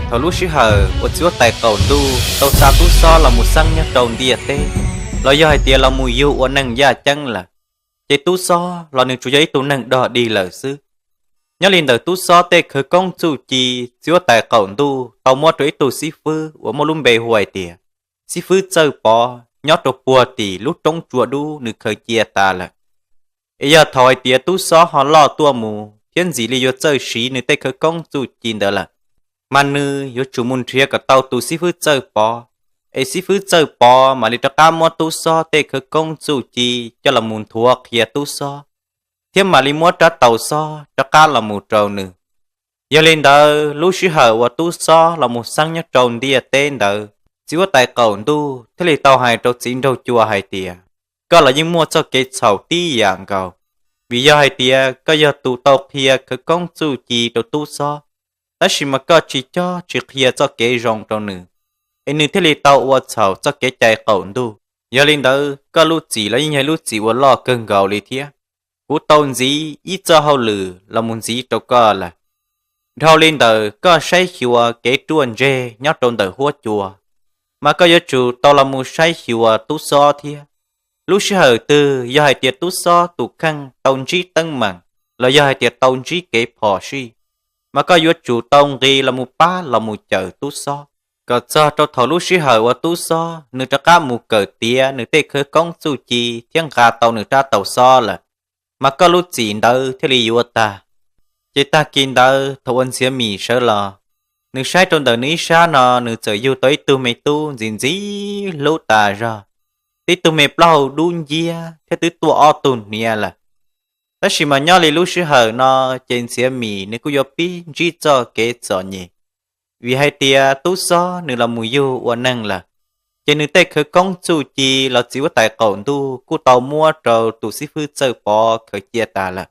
Thaum lub sij hawm uas txiv huab tais qaum ntuj tau xa tub xob los mus xeeb nyob rau ntiaj teb, los yog hais tias los mus yug ua neeg yaj ceeb lawm, ces tub xob los nws tsuas yog ib tug neeg dog dig lawm xwb. Nyob li ntawm tub xob tej khawv koob txuj ci, txiv huab tais qaum ntuj tau muab rau ib tug xib fwb uas muaj lub npe hu hais tias xib fwb Txawj Pov nyob rau puag tim lub roob tsua dub nws khaws cia tas lawm. Es yog thaum hais tias tub xob ho loj tuaj mus thiab ntxim li yuav txawj siv nws tej khawv koob txuj ci ntawd lawm, mas nws yuav tsum mus nrhiav kom tau tus xib fwb Txawj Pov, es xib fwb Txawj Pov mam li rov qab muab tub xob tej khawv koob txuj ci coj los mus nthuav qhia tub xob, thiab mam li muab rab taus xob rov qab los mus rau nws. Yog li ntawd, lub sij hawm uas tub xob los mus xeeb nyob rau ntiaj teb ntawd, txiv huab tais qaum ntuj thiaj li tau hais rau txiv nraug cua hais tias, koj los yeej muaj txoj kev txhaum tib yam nkaus, vim yog hais tias koj yog tus tau qhia khawv koob txuj ci rau tub xob, tab sis mas koj tsis cob tsis qhia txoj kev zoo rau nws, es nws thiaj li tau ua txhaum txoj kev cai qaum ntuj. Yog li ntawd, koj lub txim los yeej yog lub txim uas loj kawg nkaus li thiab. Kuv tau ntxiv ib txoj hauj lwm los mus ntxiv rau koj lawm. Dhau li ntawm koj saib xyuas kev ruaj ntseg nyob rau ntawm huab cua, mas koj yuav tsum tau los mus saib xyuas tub xob thiab. Lub sij hawm twg yog hais tias tub xob tus kheej tau ntsib teeb meem, los yog hais tias tau ntsib kev phom sij, mas koj yuav tsum tau nqis los mus pab los mus cawm tub xob, kom txog rau thaum lub sij hawm uas tub xob nws rov qab mus kawm tiav nws tej khawv koob txuj ci thiab nqa tau nws rab taus xob lawm, mas koj lub txim ntawd thiaj li yuav tag. Ces tag kis ntawd thaum uas Ntxhiav Mim sawv los, nws saib rau ntawm nws ib sab no nws txawm yug tau ib tug me tub ntxim ntxim hlub tas zog, tib tug me plaub hau dub nciab thiab twb tuaj ob tug hniav lawm. Tab sis mas nyob li lub sij hawm no, ces Ntxhiav Mim nws kuj yuav pib ntsib txoj kev txom nyem, vim hais tias tub xob nws los mus yug ua neeg lawm, ces nws tej khawv koob txuj ci los txiv huab tais qaum ntuj kuj tau muab rau tus xib fwb Txawj Pov khaws cia tas lawm.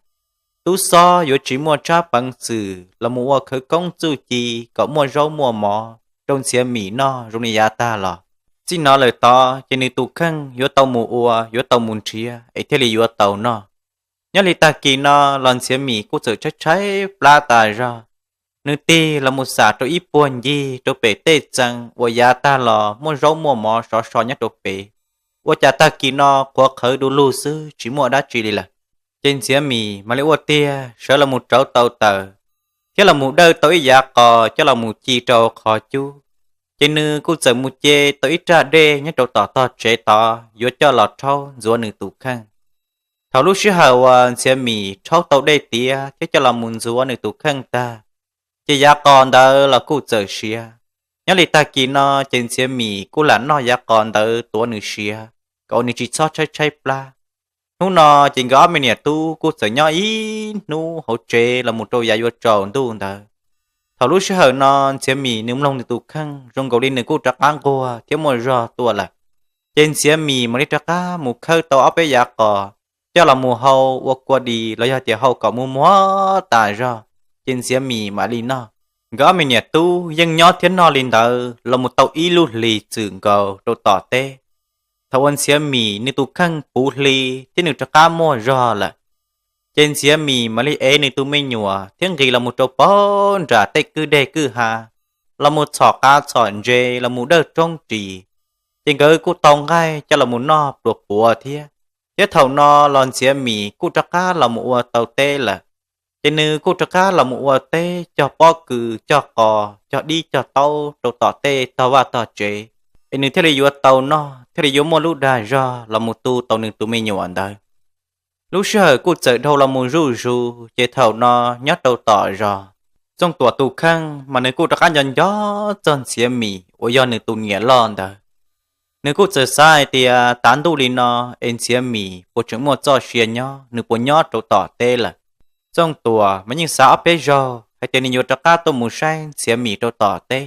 Tub xob yuav tsis muaj tsab peev xwm los mus ua khawv koob txuj ci kom muaj zaub muaj mov rau Ntxhiav Mim noj zoo li yav tag los. Txij no lawm tod ces nws tus kheej yuav tau mus ua, yuav tau mus nrhiav es thiaj li yuav tau noj. Nyob li tag kis no los Ntxhiav Mim kuj txawm tshaib tshaib plab tas zog. Nws tig los mus xam rau ib puag ncig rau pem tej txee uas yav tag los muaj zaub muaj mov sov so nyob rau pem. Ua cas tag kis no qhuav qhawv du lug xwb tsis muaj dab tsi li lawm. Ces Ntxhiav Mim mam li ua tiag sawv los mus rauv tau taws, thiab los mus dawj tau ib yav qos coj los mus ci rau qhov cub. Ces nws kuj txawm mus ce tau ib raj dej nyob rau tom tog tsev tod yuav coj los rhaub ntxuav nws tus kheej. Thaum lub sij hawm uas Ntxhiav Mim rhaub tau dej tiav thiab coj los mus ntxuav nws tus kheej tag, ces yav qos ntawd los kuj txawm siav. Nyob li tag kis no ces Ntxhiav Mim kuj lam noj yav qos ntawd tuav nws siav, kom nws tsis txhob tshaib tshaib plab. Hnub no ces nkawd ob me niam tub kuj txawm nyob ib hnub hauv tsev los mus rau yav yuav tsaus ntuj ntawd. Thaum lub sij hawm no Ntxhiav Mim nws mloog nws tus kheej zoo nkaus li nws kuj rov qab nquag thiab muaj zog tuaj lawm. Ces Ntxhiav Mim mam li rov qab mus khawb tau ob peb yav qos coj los mus hau ua kua dis los yog tias hau kom muag muag tas zog, ces Ntxhiav Mim mam li noj. Nkawd ob me niam tub yeej nyob thiab noj li ntawd los mus tau ib lub hlis txwm nkaus rau tom teb. Thaum uas Ntxhiav Mim nws tus kheej puv hli thiab nws rov qab muaj zog lawm, ces Ntxhiav Mim mam li ev nws tus me nyuam thiab nqis los mus rau pem nram tej kwj deg kwj ha, los mus txhom qav txhom ntses los mus dawj roob ris. Ces nkawd kuj tau nqaij coj los mus noj pluas puav thiab. Thiab thaum no los Ntxhiav Mim kuj rov qab los mus ua tau teb lawm. Ces nws kuj rov qab los mus ua teb cog pob kws cog qos cog dib cog taub rau tom tej tog vaj tog tsev, es nws thiaj li yuav tau noj thiaj li yuav muaj lub dag zog los mus tu tau nws tus me nyuam ntawd. Lub sij hawm kuj txawm dhau los mus zuj zus, ces thaum no nyob rau tom zos, Txooj Tuam tus kheej mas nws kuj rov qab nco nco txog Ntxhiav Mim uas yog nws tus niam loj ntawd. Nws kuj txawm xav hais tias tav ntuj li no es Ntxhiav Mim puas tseem muaj txoj sia nyob, nws puas nyob rau tom teb lawm. Txooj Tuam mas yeej xav ob peb zaug hais tias nws yuav rov qab tuaj mus saib Ntxhiav Mim rau tom teb.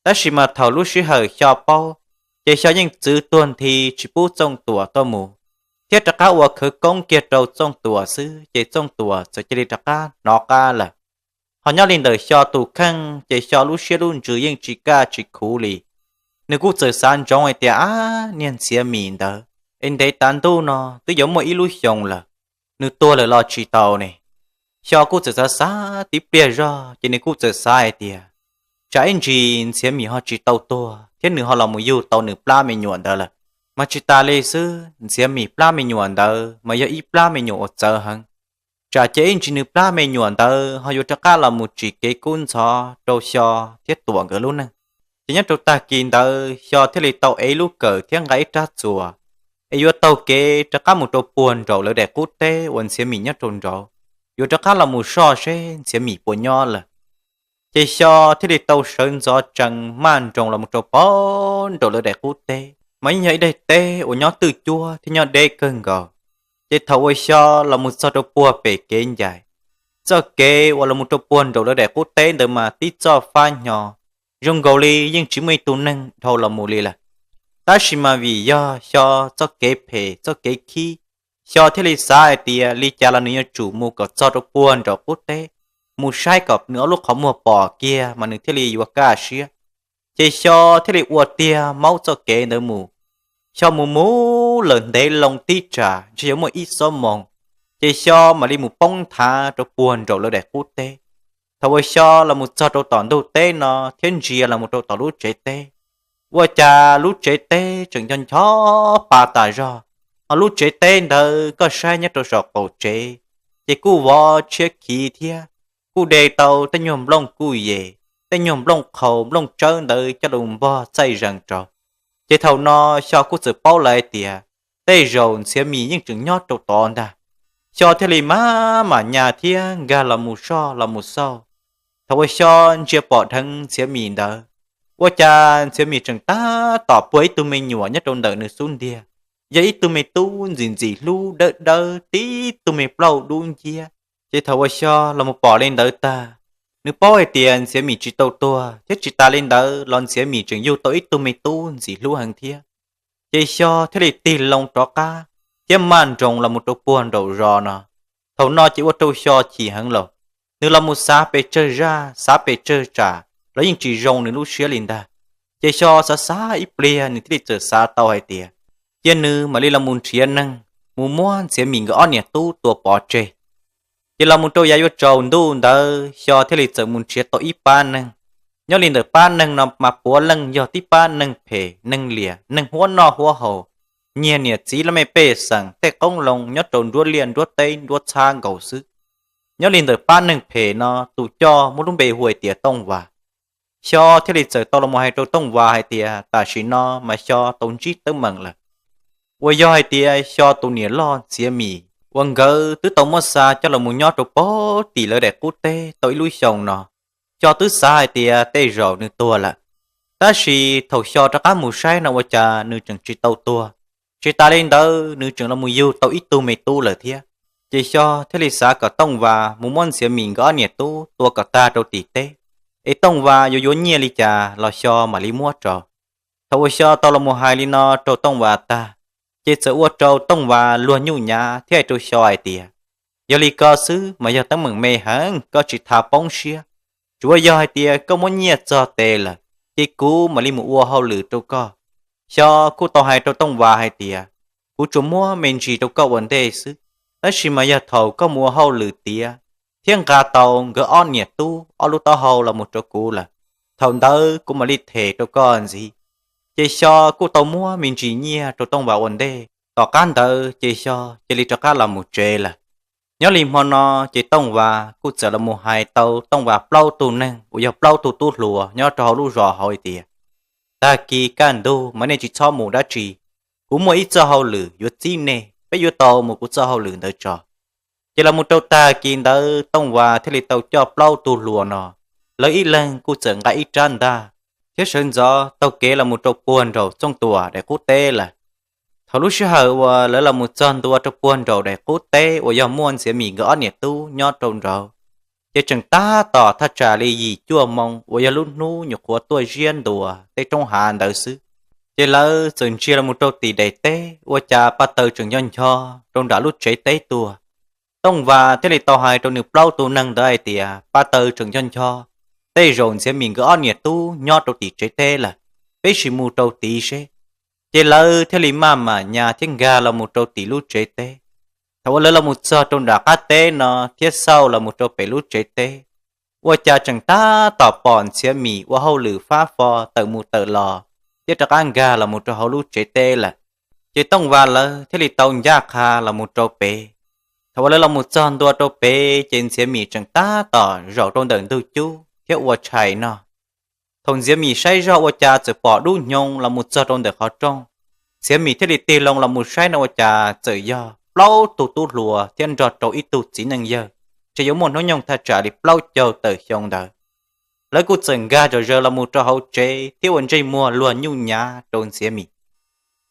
Tab sis mas thaum lub sij hawm Xyo paub, ces Xyo yeej txwv tuag nthi tsis pub Txooj Tuam tuaj mus, thiab rov qab ua khawv koob kiag rau Txooj Tuam xwb, ces Txooj Tuam txawm cia li rov qab hnov qab lawm. Ho nyob li ntawm Xyo tus kheej, ces Xyo lub siab lub ntsws yeej tsis kaj tsis khuv li. Nws kuj txawm xav ntsoov hais tias, ab, niag Ntxhiav Mim ntawd es ntev tav ntuj no twb yuav muaj ib lub xyoos lawm, nws tuag lawm los tsis tau ne. Xyo kuj txawm xav xav tib pliag zog, ces nws kuj txawm xav hais tias, tsam ib ntsis Ntxhiav Mim ho tsis tau tuag thiab nws ho los mus yug tau nws plab me nyuam ntawd lawm. Mas tsis tas li xwb, Ntxhiav Mim plab me nyuam ntawd mas yog ib plab me nyuam uas txawv heev. Tsam ces ib ntsis nws plab me nyuam ntawd ho yuav rov qab los mus tsim kev kub ntxhov rau Xyo thiab Tuam nkawd lub neej. Ces nyob rau tag kis ntawd Xyo thiaj li tau ev lub kawm thiab nqa ib rab txuas, es yuav taug kev rov qab mus rau puag nraum lawv daim qub teb uas Ntxhiav Mim nyob rau nraud, yuav rov qab los mus soj seb Ntxhiav Mim puas nyob lawm. Ces Xyo thiaj li tau sawv ntxov tsees maj nroos los mus rau puag nraum lawv daim qub teb, mas yeej yog ib daim teb uas nyob twj cuab thiab nyob deb kawg nkaus. Ces thaum uas Xyo los mus txog rau puag pem kev ncaim, txoj kev uas los mus rau puag nraum lawv daim qub teb ntawd mas tib txoj fab hnyo, zoo nkaus li yeej tsis muaj ib tug neeg dhau los mus li lawm. Tab sis mas vim yog Xyo txoj kev phem txoj kev khib, Xyo thiaj li xav hais tias li cas los nws yuav tsum mus kom txog rau puag nraum qub teb, mus saib kom nws ob lub qhov muag pom kiag mas nws thiaj li yuav kaj siab. Ces Xyo thiaj li ua tiag maub txoj kev ntawd mus. Xyo mus mus lawm ntev loo tib tsam ntshe yuav muaj ib xuab moos, ces Xyo mam li mus poob nthav rau puag nraum lawv daim qub teb. Thaum uas Xyo los mus txog rau tom ntug teb no thiab ntsia los mus rau tom lub tsev teb, ua cas lub tsev teb tseem ncho ncho pa tas zog. Ho lub tsev teb ntawd koj saib nyob rau saum qaum tsev, ces kuj vov tshiab khiv thiab, kuj de tau tej nyuag nplooj kuj yem, tej nyuag nplooj qhaus nplooj tsawb ntawd coj los npog txaij zees rau. Ces thaum no Xyo kuj txawm paub lawm hais tias tej zaum Ntxhiav Mim yeej tseem nyob rau tod ntag. Xyo thiaj li maj mam nyas thiab nkag los mus soj los mus xauj. Thaum uas Xyo ntsia pom dheev Ntxhiav Mim ntawd, ua cas Ntxhiav Mim tseem tab tom puag ib tug me nyuam nyob rau ntawm nws xub ntiag, yog ib tug me tub ntxim ntxim hlub dawb dawb tib tug me plaub dub nciab. Ces thaum uas Xyo los mus pom li ntawd tag, nws paub hais tias Ntxhiav Mim tsis tau tuag thiab tsis tas li ntawd los Ntxhiav Mim tseem yug tau ib tug me tub ntxim hlub heev thiab. Ces Xyo thiaj li tig loo rov qab thiab maj nroos los mus rau puag nraum zos no. Thaum no ces ua rau Xyo chim heev lawm, nws los mus xav pes tsawg zaj xav pes tsawg tsam los yeej tsis zoo nws lub siab li ntag. Ces Xyo xav xav ib pliag nws thiaj li txawm xav tau hais tias cia nws mam li los mus nrhiav neeg mus muab Ntxhiav Mim nkawd ob niam tub tua pov tseg. Ces los mus rau yav yuav tsaus ntuj ntawd Xyo thiaj li txawm mus nrhiav tau ib pab neeg. Nyob li ntawm pab neeg no mas puav leej yog tib pab neeg phem neeg liam neeg huab noj huab haus, nyiag niam txiv laj mej pej xeem tej qoob loo nyob rau nruab liaj nruab teb nruab txhab nkaus xwb. Nyob li ntawm pab neeg phem no tus coj muaj lub npe hu hais tias Tooj Vas. Xyo thiaj li txawm tau los mus hais rau Tooj Vas hais tias tam sim no mas Xyo tau ntsib teeb meem lawm, uas yog hais tias Xyo tus niam loj Ntxhiav Mim uas nkawd twb tau muab xa coj los mus nyob rau puag tim lawv daim qub teb tau ib lub xyoos no. Xyo twb xav hais tias tej zaum nws tuag lawm, tab sis thaum Xyo rov qab mus saib no ua cas nws tseem tsis tau tuag. Tsis tas li ntawd nws tseem los mus yug tau ib tug me tub lawm thiab. Ces Xyo thiaj li xav kom Tooj Vas mus muab Ntxhiav Mim nkawd ob niam tub tua kom tag rau tim teb, es Tooj Vas yuav yuav nyiaj li cas los Xyo mam li muab rau. Thaum uas Xyo tau los mus hais li no rau Tooj Vas tag, ces txawm ua rau Tooj Vas luag nyuj nyav thiab hais rau Xyo hais tias, yog li ko xwb mas yog teeb meem me heev koj tsis tha poob siab. Tsuav yog hais tias koj muab nyiaj txog tes lawm, ces kuv mam li mus ua hauj lwm rau koj. Xyo kuj tau hais rau Tooj Vas hais tias, kuv tsuas muab me ntsis rau koj ua ntej xwb, tab sis mas yog thaum koj mus ua hauj lwm tiav thiab nqa tau nkawd ob niam tub ob lub taub hau los mus rau kuv lawm, thaum ntawd kuv mam li them rau koj ntxiv. Ces Xyo kuj tau muab me ntsis nyiaj rau Tooj Vas ua ntej, tom qab ntawd ces Xyo cia li rov qab los mus tsev lawm. Nyob li hmo no ces Tooj Vas kuj txawm los mus hais tau Tooj Vas plaub tug neeg uas yog plaub tug tub hluas nyob rau hauv lub zos hauv hais tias, tag kis kaj ntug mas nej tsis txhob mus dab tsi, kuv muaj ib txoj hauj lwm yuav txib nej, peb yuav tau mus kuv txoj hauj lwm ntawd tso. Ces los mus rau tag kis ntawd Tooj Vas thiaj li tau coj plaub tug hluas no, lawv ib leeg kuj txawm nqa ib rab ntaj thiab sawv ntxov taug kev los mus rau puag nraum Txooj Tuam daim qub teb lawm. Thaum lub sij hawm uas lawv los mus txog ntua rau puag nraum daim qub teb uas yog muaj Ntxhiav Mim nkawd ob niam tub nyob rau nraud, ces tseem tab tom thaj tsam li yim cuaj moo uas yog lub hnub nyuam qhuav tuaj ziab ntua tej roob hav ntawd xwb. Ces lawv txawm ntsia los mus rau tim daim teb ua cas pa taws tseem ncho ncho rau nram lub tsev teb tuaj. Tooj Vas thiaj li tau hais rau nws plaub tug neeg ntawd hais tias, pa taws tseem ncho ncho, tej zaum Ntxhiav Mim nkawd ob niam tub nyob rau tim tsev teb lawm, peb sim mus rau tid seb. Ces lawv thiaj li maj mam nyas thiab nkag los mus rau tim lub tsev teb. Thaum uas lawv los mus txog rau nram qab teb no thiab xauj los mus rau pem lub tsev teb, Ua cas tseem tab tom pom Ntxhiav Mim ua hauj lwm fab fo tawm mus tawm los thiab rov qab nkag los mus rau hauv lub tsev teb lawm. Ces Tooj Vas lawv thiaj li tau ncaj qha los mus rau pem. Thaum uas lawv los mus txog ntua rau pem ces Ntxhiav Mim tseem tab tom zaum rau ntawm ntug cub thiab ua tshais no. Thaum Ntxhiav Mim saib zog ua cas txawm pom Dub Hnyoo los mus txog rau ntawm qhov rooj. Ntxhiav Mim thiaj li tig loo los mus saib no ua cas txawm yog plaub tug tub hluas thiab nrog rau ib tug txiv neej yawg, ces yuav muaj hnub nyoog thaj tsam li plaub caug tawm xyoo ntawd. Lawv kuj txawm nkag zom zaws los mus rau hauv tsev thiab ua ntsej muag luag nyuj nyav rau Ntxhiav Mim.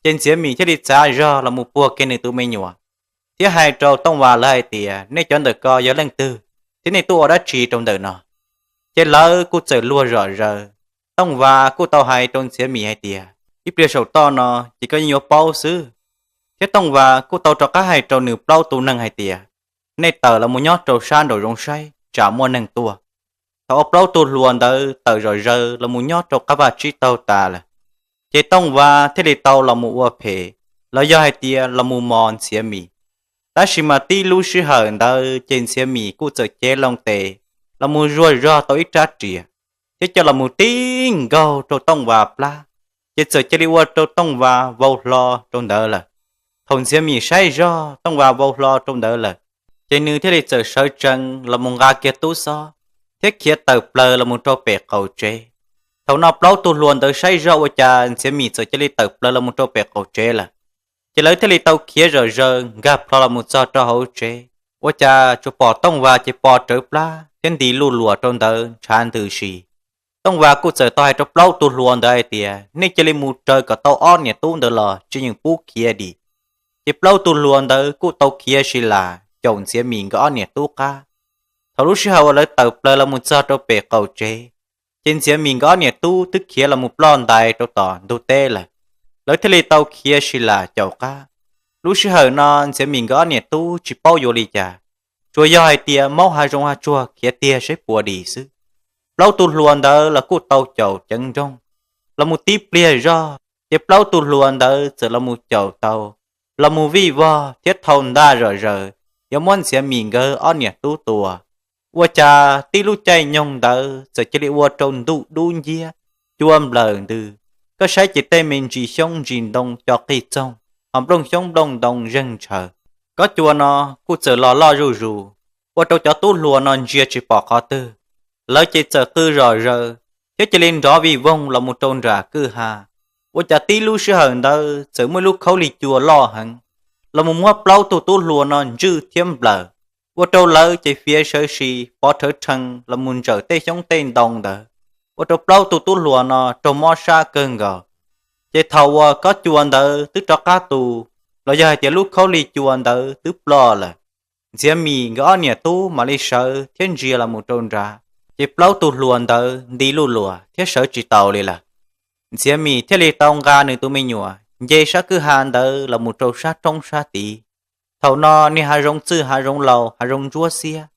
Ces Ntxhiav Mim thiaj li txav zog los mus puag kiag nws tus me nyuam, thiab hais rau Tooj Vas lawv hais tias, nej cov ntawm ko yog leej twg, thiab nej tuaj ua dab tsi rau ntawm no? Ces lawv kuj txawm luag zom zaws. Tooj Vas kuj tau hais rau Ntxhiav Mim hais tias, ib pliag saum toj no ces koj yeej yuav paub xwb. Thiab Tooj Vas kuj tau rov qab hais rau nws plaub tus neeg hais tias, nej tawm los mus nyob rau sab nraum zoov saib tsam muaj neeg tuaj. Thaum uas plaub tug hluas ntawd tawm zom zaws los mus nyob rau qab vaj tsib taug tas lawm, ces Tooj Vas thiaj li tau los mus ua phem, los yog hais tias los mus mos Ntxhiav Mim. Tab sis mas tib lub sij hawm ntawd ces Ntxhiav Mim kuj txawm cev loo tes los mus zuaj zog tau ib rab riam, thiab coj los mus tib nkaug rau Tooj Vas plab, ces txawm cia li ua rau Tooj Vas vau hlo rau ntawd lawm. Thaum Ntxhiav Mim saib zog Tooj Vas vau hlo rau ntawd lawm, ces nws thiaj li txawm sawv tsees los mus nqa kiag tub xob thiab khiav tawm plaws los mus rau pem qaum tsev. Thaum no plaub tug hluas ntawd saib zog ua cas Ntxhiav Mim txawm cia li tawm plaws los mus rau pem qaum tsev lawm, ces lawv thiaj li tau khiav zom zaws nkag plho los mus txog rau hauv tsev. Ua cas tsuas pom Tooj Vas ces pov rawv plab thiab nti luj luas rau ntawd ntshav ntws si. Tooj Vas kuj txawm tau hais rau plaub tug hluas ntawd hais tias, nej cia li mus raws kom tau ob niam tub ntawd los tsis yeem pub khiav dim. Ces plaub tug hluas ntawd kuj tau khiav si las caum Ntxhiav Mim nkawd ob niam tub qab. Thaum lub sij hawm uas lawv tawm plaws los mus txog rau pem qaum tsev, ces Ntxhiav Mim nkawd ob niam tub twb khiav los mus ploj ntais rau tom ntug teb lawm. Lawv thiaj li tau khiav si las caum qab. Lub sij hawm no Ntxhiav Mim nkawd ob niam tub tsis paub yuav li cas, tsuas yog hais tias maub hav zoov hav tsuag khiav tiag seb puas dim xwb. Plaub tug hluas ntawd los kuj tau caum ceev nrooj los mus tib pliag zog, ces plaub tug hluas ntawd txawm los mus caum tau, los mus vij vog thiab thau ntaj zom zaws yuav muab Ntxhiav Mim nkawd ob niam tub tua. Ua cas tib lub caij nyoog ntawd txawm cia li ua rau ntuj dub nciab, cua nplawm ntws. Koj saib ces tej me ntsis xyoob ntsis ntoo co qig txoog, ho nplooj xyoob nplooj ntoo zeeg ntshaw. Kob cua no kuj txawm los loj zuj zus, ua rau cov tub hluas no ntsia tsis pom qhov twg. Lawv ces txawm qw zom zaws thiab cia li nrov vij voog los mus rau nram kwj ha. Ua cas tib lub sij hawm ntawd txawm muaj ib lub khaub lig cua loj heev los mus muab plaub tug tub hluas no ntswj thiab nplawm, ua rau lawv ces fiav sawv si pov rhawv rhees los mus ntsawm tej xyoob tej ntoo ntawd, ua rau plaub tug tub hluas no raug mob sab kawg nkaus. Ces thaum uas kob cua ntawd twb rov qab tu, los yog hais tias lub khaub lig cua ntawd twb ploj lawm, Ntxhiav Mim nkawd ob niam tub mam li sawv thiab ntsia los mus rau nrad, ces plaub tug hluas ntawd nti luj luas thiab sawv tsis taus li lawm. Ntxhiav Mim thiaj li tau nqa nws tus me nyuam nce sab kwj ha ntawd los mus rau sab roob sab tid. Thaum no niag hav zoov txwj hav zoov laus hav zoov ntsuab xiab,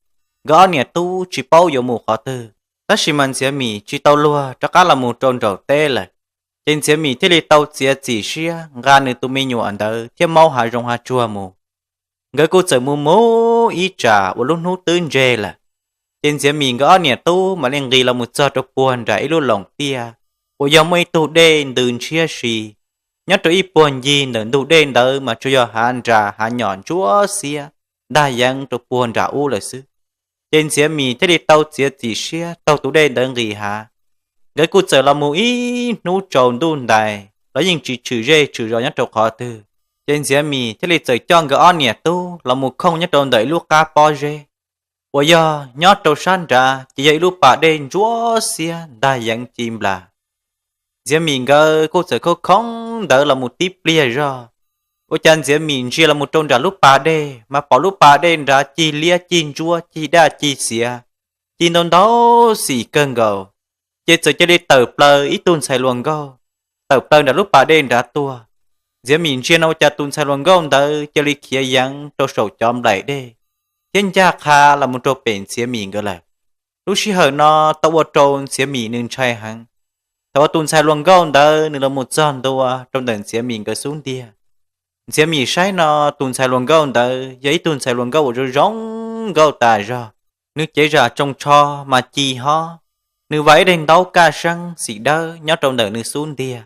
nkawd ob niam tub tsis paub yuav mus qhov twg, tab sis mas Ntxhiav Mim tsis tau luag rov qab los mus rau nraum teb lawm. Ces Ntxhiav Mim thiaj li tau txiav txim siab nqa nws tus me nyuam ntawd thiab maub hav zoov hav tsuag mus. Nkawd kuj txawm mus mus ib tsam uas lub hnub twb ntseg lawm, ces Ntxhiav Mim nkawd ob niam tub mam li nqis los mus txog rau puag nram ib lub loos tiaj uas yog muaj ib tug dej ntws ntshiab si. Nyob rau ib puag ncig ntawm ntug dej ntawd mas tsuas yog hav nras hav nyom ntsuab xiab ntag yeev rau puag nram ub lawm xwb. Ces Ntxhiav Mim thiaj li tau txiav txim siab taug tus dej ntawd nqis hav. Nkawd kuj txawm los mus ib hnub tsaus ntuj ntais los yeej tsis tshwm zej tshwm zos nyob rau qhov twg. Ces Ntxhiav Mim thiaj li txawm coj nkawd ob niam tub los mus khooj nyob rau ntawm ib lub qab pob zeb uas yog nyob rau sab nrad ces yog ib lub pas dej ntsuab xiab ntag yeev ci nplas. Ntxhiav Mim nkawd kuj txawm khoob khoob ntawd los mus tib pliag zog. Ua cas Ntxhiav Mim ntsia los mus rau nram lub pas dej mas pom lub pas dej nrad cig liab cig ntsuab cig daj cig xiav, cig ntau ntau xim kawg nkaus. Ces txawm cia li tawm plaws ib tug ntxhais hluas nkauj tawm plaws nram lub pas dej nrad tuaj. Ntxhiav Mim ntsia no ua cas tus ntxhais hluas nkauj ntawd cia li khiav yeev rau saum cov nplaim dej thiab ncaj qha los mus rau pem Ntxhiav Mim nkawd lawm. Lub sij hawm no tau ua rau Ntxhiav Mim nws ntshai heev. Thaum uas tus ntxhais hluas nkauj ntawd nws los mus txog ntua rau ntawm Ntxhiav Mim nkawd xub ntiag, Ntxhiav Mim saib no tus ntxhais hluas nkauj ntawd yog ib tug ntxhais hluas nkauj uas zoo zoo nkauj tas zog, Nws cev zam tsoos tsho mas ci hob, nws vam ib daim ntaub kaj seeb xim dawb nyob rau ntawm nws xub ntiag,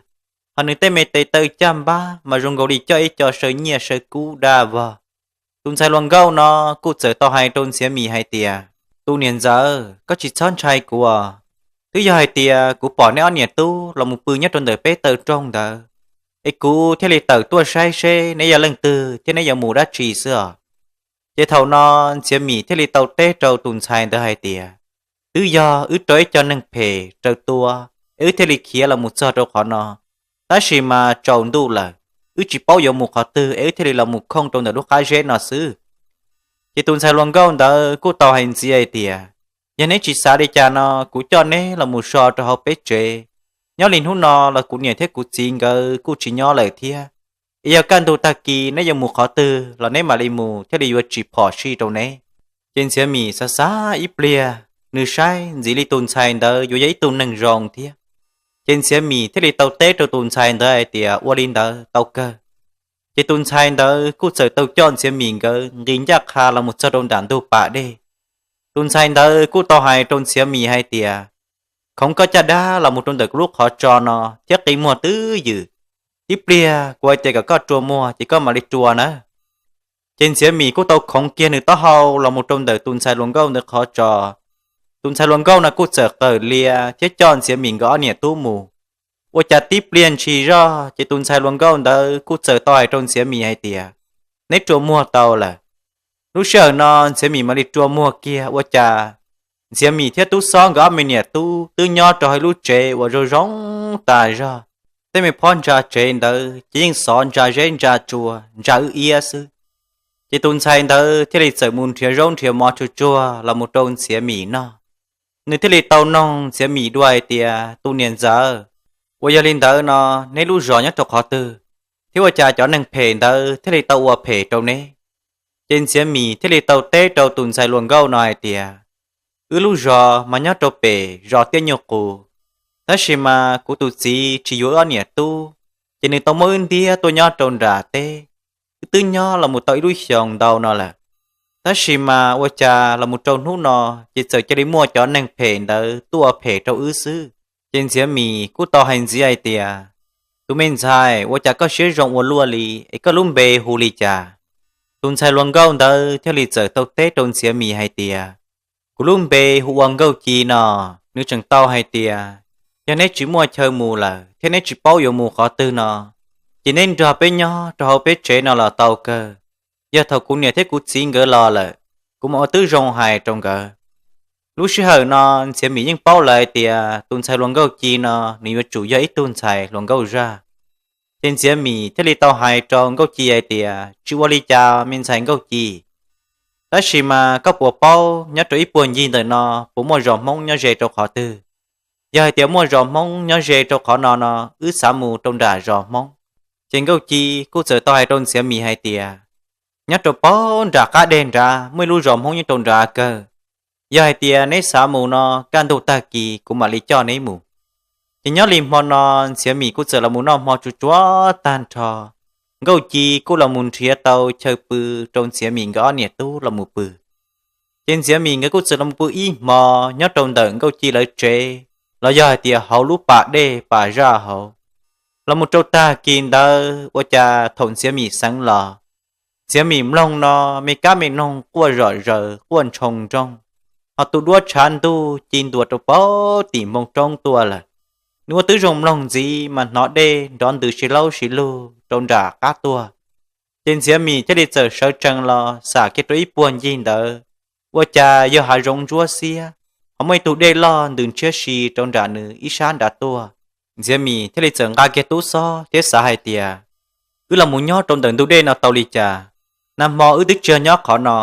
hos nws tej me tes taw caj npab mas zoo nkaus li coj ib co saw nyiaj saw kub daj vog. Tus ntxhais hluas nkauj no kuj txawm tau hais rau Ntxhiav Mis hais tias, Tus niam ntxawm, koj tsis txhob ntshai kuv os. Twb yog hais tias kuv pom neb ob niam tub los mus pw nyob rau ntawm peb taw rooj ntawd, es kuv thiaj li tawm tuaj saib seb neb yog leej twg thiab neb yuav mus dab tsi xwb os. Ces thaum no Ntxhiav Mis thiaj li tau teb rau tus ntxhais ntawd hais tias, Twb yog wb raug ib co neeg phem raws tua, es wb thiaj li khiav los mus txog rau qhov no. Tab sis mas tsaus ntuj lawm, wb tsis paub yuav mus qhov twg, es wb thiaj li los mus khooj rau ntawm lub qab zeb no xwb. Ces tus ntxhais hluas nkauj ntawd kuj tau hais ntxiv hais tias, Yog neb tsis xav li cas no, kuv coj neb los mus so rau hauv peb tsev. Nyob li hnub no los kuv niam thiab kuv txiv nkawd kuj tsis nyob lawm thiab, es yog kaj ntug tag kis neb yuav mus qhov twg los neb mam li mus thiaj li yuav tsis phom sij rau neb. Ces Ntxhiav Mis xav xav ib pliag, nws saib ntxiv li tus ntxhais ntawd yuav yog ib tug neeg zoo thiab. Ces Ntxhiav Mis thiaj li tau teb rau tus ntxhais ntawd hais tias, Ua li ntawd tau kawg. Ces tus ntxhais ntawd kuj txawm tau coj Ntxhiav Mis nkawd nqis ncaj qha los mus txog rau nram ntug pas dej. Tus ntxhais ntawd kuj tau hais rau Ntxhiav Mis hais tias, Khoov koj caj dab los mus rau ntawm kuv lub qhov tso no thiab qi muag twj ywm. Ib pliag kuv hais tias kom koj rua muag ces koj mam li rua nawb. Ces Ntxhiav Mis kuj tau khoov kiag nws taub hau los mus rau ntawm tus ntxhais hluas nkauj ntawd qhov tso. Tus ntxhais hluas nkauj no kuj txawm qawm lia thiab coj Ntxhiav Mis nkawd ob niam tub mus. Ua cas tib pliag ntshis zog ces tus ntxhais hluas nkauj ntawd kuj txawm tau hais rau Ntxhiav Mis hais tias, Neb rua muag tau lawm. Lub sij hawm no Ntxhiav Mis mam li rua muag kiag ua cas Ntxhiav Mis thiab Tub Xob nkawd ob me niam tub twb nyob rau hauv lub tsev uas zoo zoo tas zog. Tej me phob ntsa tsev ntawd ces yeej xov ntsa zeb ntsa tsua ntsa wb iab xwb. Ces tus ntxhais ntawd thiaj li txawm mus nrhiav zaub nrhiav mov tsuag tsuag los mus rau Ntxhiav Mis noj. Nws thiaj li tau noog Ntxhiav Mis dua hais tias, Tus niam ntxawm, uas yog li ntawd no, neb lub zos nyob rau qhov twg, thiab ua cas cov neeg phem ntawd thiaj li tau ua phem rau neb? Ces Ntxhiav Mis thiaj li tau teb rau tus ntxhais hluas nkauj no hais tias, Wb lub zos mas nyob rau pem zos Tiaj Nyuj Qus, tab sis mas kuv tus txiv tsis yuav wb ob niam tub, ces nws tau muab wb ntiab tuaj nyob rau nram teb. Wb twb nyob los mus tau ib lub xyoos ntau no lawm, tab sis mas ua cas los mus rau hnub no ces txawm cia li muaj cov neeg phem ntawd tuaj ua phem rau wb xwb. Ces Ntxhiav Mis kuj tau hais ntxiv hais tias, Tus me ntxhais, ua cas koj siab zoo ua luaj li, es koj lub npe hu li cas? Tus ntxhais hluas nkauj ntawd thiaj li txawm tau teb rau Ntxhiav Mis hais tias, Kuv lub npe hu ua Nkauj Ci no. Nws tseem tau hais tias, Yog neb tsis muaj chaw mus lawm thiab neb tsis paub yuav mus qhov twg no, ces neb nrog peb nyob rau hauv peb tsev no los tau kawg. Yog thaum kuv niam thiab kuv txiv nkawd los lawm, kuv mam ua tib zoo hais rau nkawd. Lub sij hawm no Ntxhiav Mis yeej paub lawm hais tias tus ntxhais hluas Nkauj Ci no nws yuav tsum yog ib tug ntxhais hluas nkauj zaj. Ces Ntxhiav Mis thiaj li tau hais rau Nkauj Ci hais tias, Tsis ua li cas me ntxhais Nkauj Ci, tab sis mas koj puas paub nyob rau ib puag ncig ntawm no puas muaj zos Hmoob nyob ze rau qhov twg? Yog hais tias muaj zos Hmoob nyob ze rau qhov no no, wb xav mus rau nram zos Hmoob. Ces Nkauj Ci kuj txawm tau hais rau Ntxhiav Mis hais tias, Nyob rau puag nram qab dej nrad muaj ib lub zos Hmoob nyob rau nrad kawg. Yog hais tias neb xav mus no, kaj ntug tag kis kuv mam li coj neb mus. Ces nyob li hmo no Ntxhiav Mis kuj txawm los mus noj hmo tsuag tsuag tag nrho, Nkauj Ci kuj los mus nrhiav tau chaw pw rau Ntxhiav Mis nkawd ob niam tub los mus pw. Ces Ntxhiav Mis nkawd kuj txawm los mus pw ib hmo nyob rau ntawm Nkauj Ci lawv tsev, los yog hais tias hauv lub pas dej pas zaj hauv. Los mus rau tag kis ntawd ua cas thaum Ntxhiav Mis xeev los, Ntxhiav Mis mloog no me kab me noog quaj zom zaws quaj ntshoo nroog, ho tus duab tshav ntuj ci ntua rau puag tim npoo roob tuaj lawm. Nws ua tib zoo mloog ntxiv mas hnov dej nrov ntws si laub si lug rau nram qab tuaj. Ces Ntxhiav Mis thiaj li txawm sawv tsees los xam kiag rau ib puag ncig ntawd, ua cas yog hav zoov ntsuab xiab, ho muaj ib tug dej loj ntws ntshiab si rau nram nws ib sab nrad tuaj. Ntxhiav Mis thiaj li txawm nqa kiag Tub Xob thiab xav hais tias, Wb los mus nyob rau ntawm ntug dej no tau li cas? Nag hmo wb twb tsis yog nyob qhov no.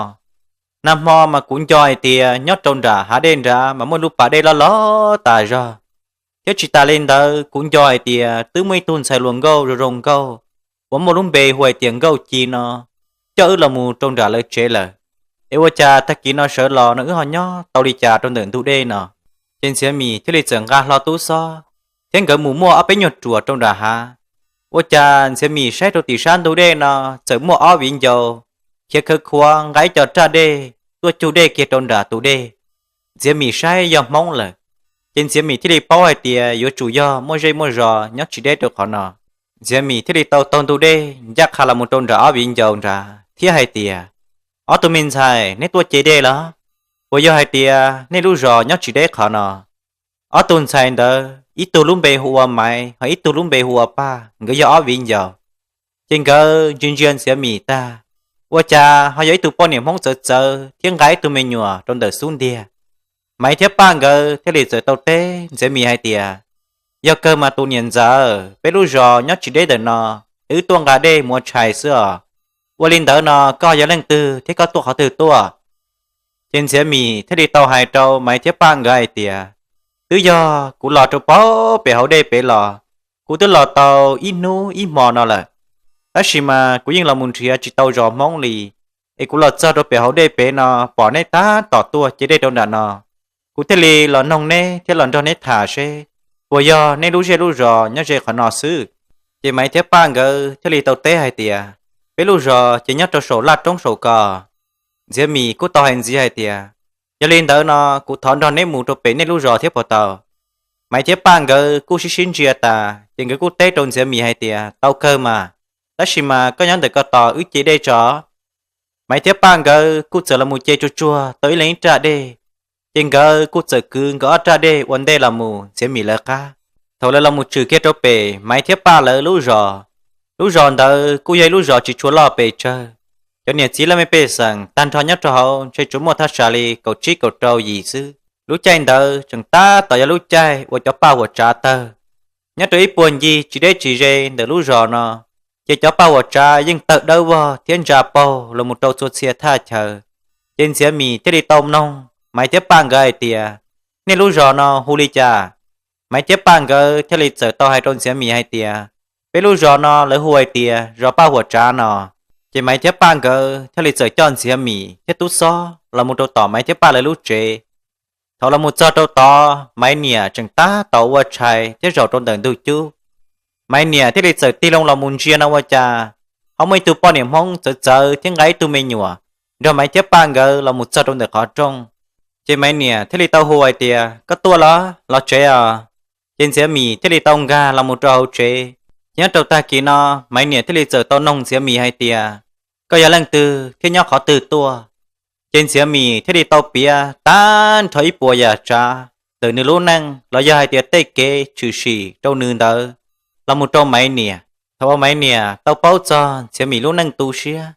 Nag hmo mas kuv nco hais tias nyob rau nram hav dej nrad mas muaj lub pas dej loj loj tas zog, thiab tsis tas li ntawd kuv nco hais tias twb muaj ib tug ntxhais hluas nkauj zoo zoo nkauj uas muaj lub npe hu hais tias Nkauj Ci no coj wb los mus rau nram lawv tsev lawm. Es ua cas tag kis no sawv los no wb ho nyob tau li cas rau ntawm ntug dej no? Ces Ntxhiav Mis thiaj li txawm nqa hlo Tub Xob thiab nkawd mus muaj ob peb nyuag ruam rau nram hav. Ua cas Ntxhiav Mis saib rau tim sab ntug dej no txawm muaj ob viv ncaus khiav khawv khuav nqa ib co raj dej tuaj cug dej kiag rau nram tus dej. Ntxiav Mim saib yog Hmoob lawm, ces Ntxiav Mim thiaj li paub hais tias yuav tsum yog muaj zej muaj zos nyob tsis deb rau qhov no. Ntxiav Mim thiaj li tau taug ntug dej ncaj qha los mus rau nram ob viv ncaus nrad thiab hais tias, Ob tug me ntxhais, neb tuaj ce dej los? Puas yog hais tias nej lub zos nyob tsis deb qhov no? Ob tug ntxhais ntawd ib tug lub npe hu ua Maiv, ho ib tug lub npe hu ua Paj, nkawd yog ob viv ncaus. Ces nkawd ntsia ntsia Ntxiav Mim tag, ua cas ho yog ib tug poj niam Hmoob txawv txawv thiab nqa ib tug me nyuam rau ntawm xub ntiag. Maiv thiab Paj nkawd thiaj li txawm tau teb Ntxiav Mim hais tias, Yog kawg mas tus niam ntxawm, peb lub zos nyob tsis deb ntawm no, wb tuaj nqa dej mus ua tshais xwb os. Ua li ntawd no koj yog leej twg thiab koj tuaj qhov twg tuaj? Ces Ntxiav Mim thiaj li tau hais rau Maiv thiab Paj nkawd hais tias, Twb yog kuv los rau pem hauv dej pem los, kuv twb los tau ib hnub ib hmo no lawm, tab sis mas kuv yeej los mus nrhiav tsis tau zos Hmoob li, es kuv los txog rau pem hauv dej pem no pom nej tab tom tuaj ce dej rau nram no, kuv thiaj li los noog neb thiab los nrog neb tham seb puas yog nej lub zej lub zos nyob ze qhov no xwb. Ces Maiv thiab Paj nkawd thiaj li tau teb hais tias, Peb lub zos ces nyob rau saum laj roob saum ko. Ntxiav Mim kuj tau hais ntxiv hais tias, Yog li ntawd no kuv thov nrog neb mus rau pem nej lub zos thiab puas tau? Maiv thiab Paj nkawd kuj sib sib ntsia tas ces nkawd kuj teb rau Ntxiav Mim hais tias, Tau kawg mas, tab sis mas koj nyob ntawm ko tos wb ce dej tso. Maiv thiab Paj nkawd kuj txawm los mus ce tsuag tsuag tau ib leeg ib raj dej, ces nkawd kuj txawm kwv nkawd ob raj dej ua ntej los mus Ntxiav Mim lawv qab. Thaum lawv los mus tshwm kiag rau pem Maiv thiab Paj lawv lub zos, lub zos ntawd kuj yog ib lub zos tsis tshua loj pes tsawg. Cov niam txiv laj mej pej xeem tag nrho nyob rau hauv ntshe tsuas muaj thaj tsam li kaum tsib kaum rau yim xwb. Lub caij ntawd tseem tab tom yog lub caij uas cov paj huam tsav tawg. Nyob rau ib puag ncig tsis deb tsis ze ntawm lub zos no, ces cov paj huam tsav yeej tawg dawb vog thiab ntsa paug los mus rau txhua txhia thaj chaw. Ces Ntxiav Mim thiaj li tau noog Maiv thiab Paj nkawd hais tias, Nej lub zos no hu li cas? Maiv thiab Paj nkawd thiaj li txawm tau hais rau Ntxiav Mim hais tias, Peb lub zos no lawv hu hais tias zos paj huam tsav no. Ces Maiv thiab Paj nkawd thiaj li txawm coj Ntxiav Mim thiab Tub Xob los mus rau tom Maiv thiab Paj lawv lub tsev. Thaum los mus txog rau tod, Maiv niam tseem tab tom ua tshais thiab zaum rau ntawm ntug cub. Maiv niam thiaj li txawm tig loo los mus ntsia no ua cas ho muaj ib tug poj niam Hmoob txawv txawv thiab nqa ib tug me nyuam nrog Maiv thiab Paj nkawd los mus txog rau ntawm qhov rooj. Ces Maiv niam thiaj li tau hu hais tias, Koj tuaj los? Los tsev os. Ces Ntxiav Mim thiaj li tau nkag los mus rau hauv tsev. Nyob rau tag kis no, Maiv niam thiaj li txawm tau noog Ntxiav Mim hais tias, Koj yog leej twg thiab nyob qhov twg tuaj? Ces Ntxiav Mim thiaj li tau piav tag nrho ib puas yam tsav ntawm nws lub neej los yog hais tias tej kev tshwm sim rau nws ntawd los mus rau Maiv niam. Thaum uas Maiv niam tau paub txog Ntxiav Mim lub neej tu siab,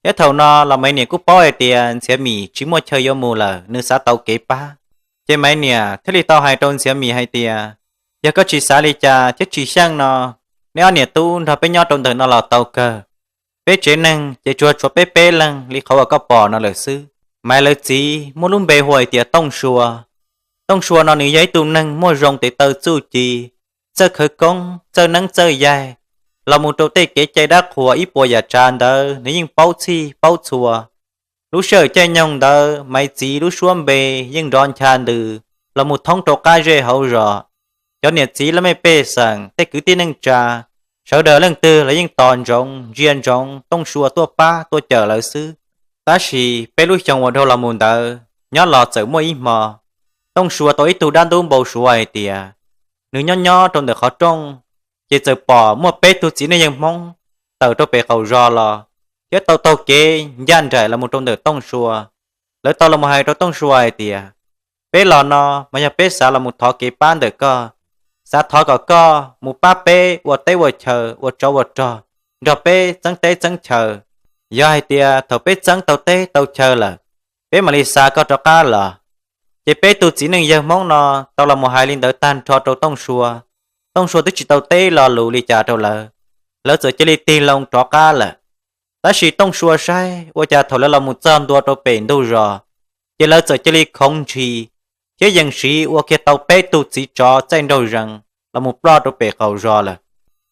thiab thaum no los Maiv niam kuj paub hais tias Ntxiav Mim tsis muaj chaw yuav mus lawm, nws xav tau kev pab. Ces Maiv niam thiaj li tau hais rau Ntxiav Mim hais tias, Yog koj tsis xav li cas thiab tsis xyeej no, neb ob niam tub nrog peb nyob rau ntawm no los tau kawg. Peb tsev neeg ces tsuas tshuav peb peb leeg li qhov uas koj pom no lawm xwb. Maiv lawv txiv muaj lub npe hu hais tias Tooj Sua. Tooj Sua no nws yog ib tug neeg muaj zoo tes taw txuj ci, txawj khawv koob, txawj neeb txawj yaig, los mus rau tej kev cai dab qhuas ib puas yam tsav ntawd nws yeej paub txhij paub txhua. Lub sij hawm caij nyoog ntawd Maiv txiv lub suab npe yeej nrov ncha ntws los mus thoob rau qab zej hauv zos. Cov niam txiv laj mej pej xeem, tej kwv tij neej tsa, sawv daws leej twg los yeej tos ntsoov ntsia ntsoov Tooj Sua tuaj pab tuaj cawm lawv xwb. Tab sis peb lub xyoo uas dhau los mus ntawd, nyob los txawm muaj ib hmo, Tooj Sua tau ib tug dab ntub npau suav hais tias nws nyob nyob rau ntawm qhov rooj, ces txawm pom muaj peb tug txiv neej yawg Hmoob tawm rau pem qaum zos los, thiab tau taug kev ncaj nraim los mus rau ntawm Tooj Sua. Lawv tau los mus hais rau Tooj Sua hais tias, Peb los no mas yog peb xav los mus thov kev pab ntawm koj, xav thov kom koj mus pab peb ua teb ua chaw, ua tsov ua rog, nrog peb txeeb teb txeeb chaw. Yog hais tias thaum peb txeeb tau teb tau chaw lawm, peb mam li xa koj rov qab los. Ces peb tug txiv neej yawg Hmoob no tau los mus hais li ntawd tag nrho rau Tooj Sua. Tooj Sua twb tsis tau teb lo lus li cas rau lawv, lawv txawm cia li tig loo rov qab lawm. Tab sis Tooj Sua saib ua cas thaum lawv los mus txog ntua rau pem ntug zos, ces lawv txawm cia li khoov ntshis, thiab yees siv ua kiag tau peb tug txiv tsov txaij nraug zees los mus ploj rau pem qaum zos lawm.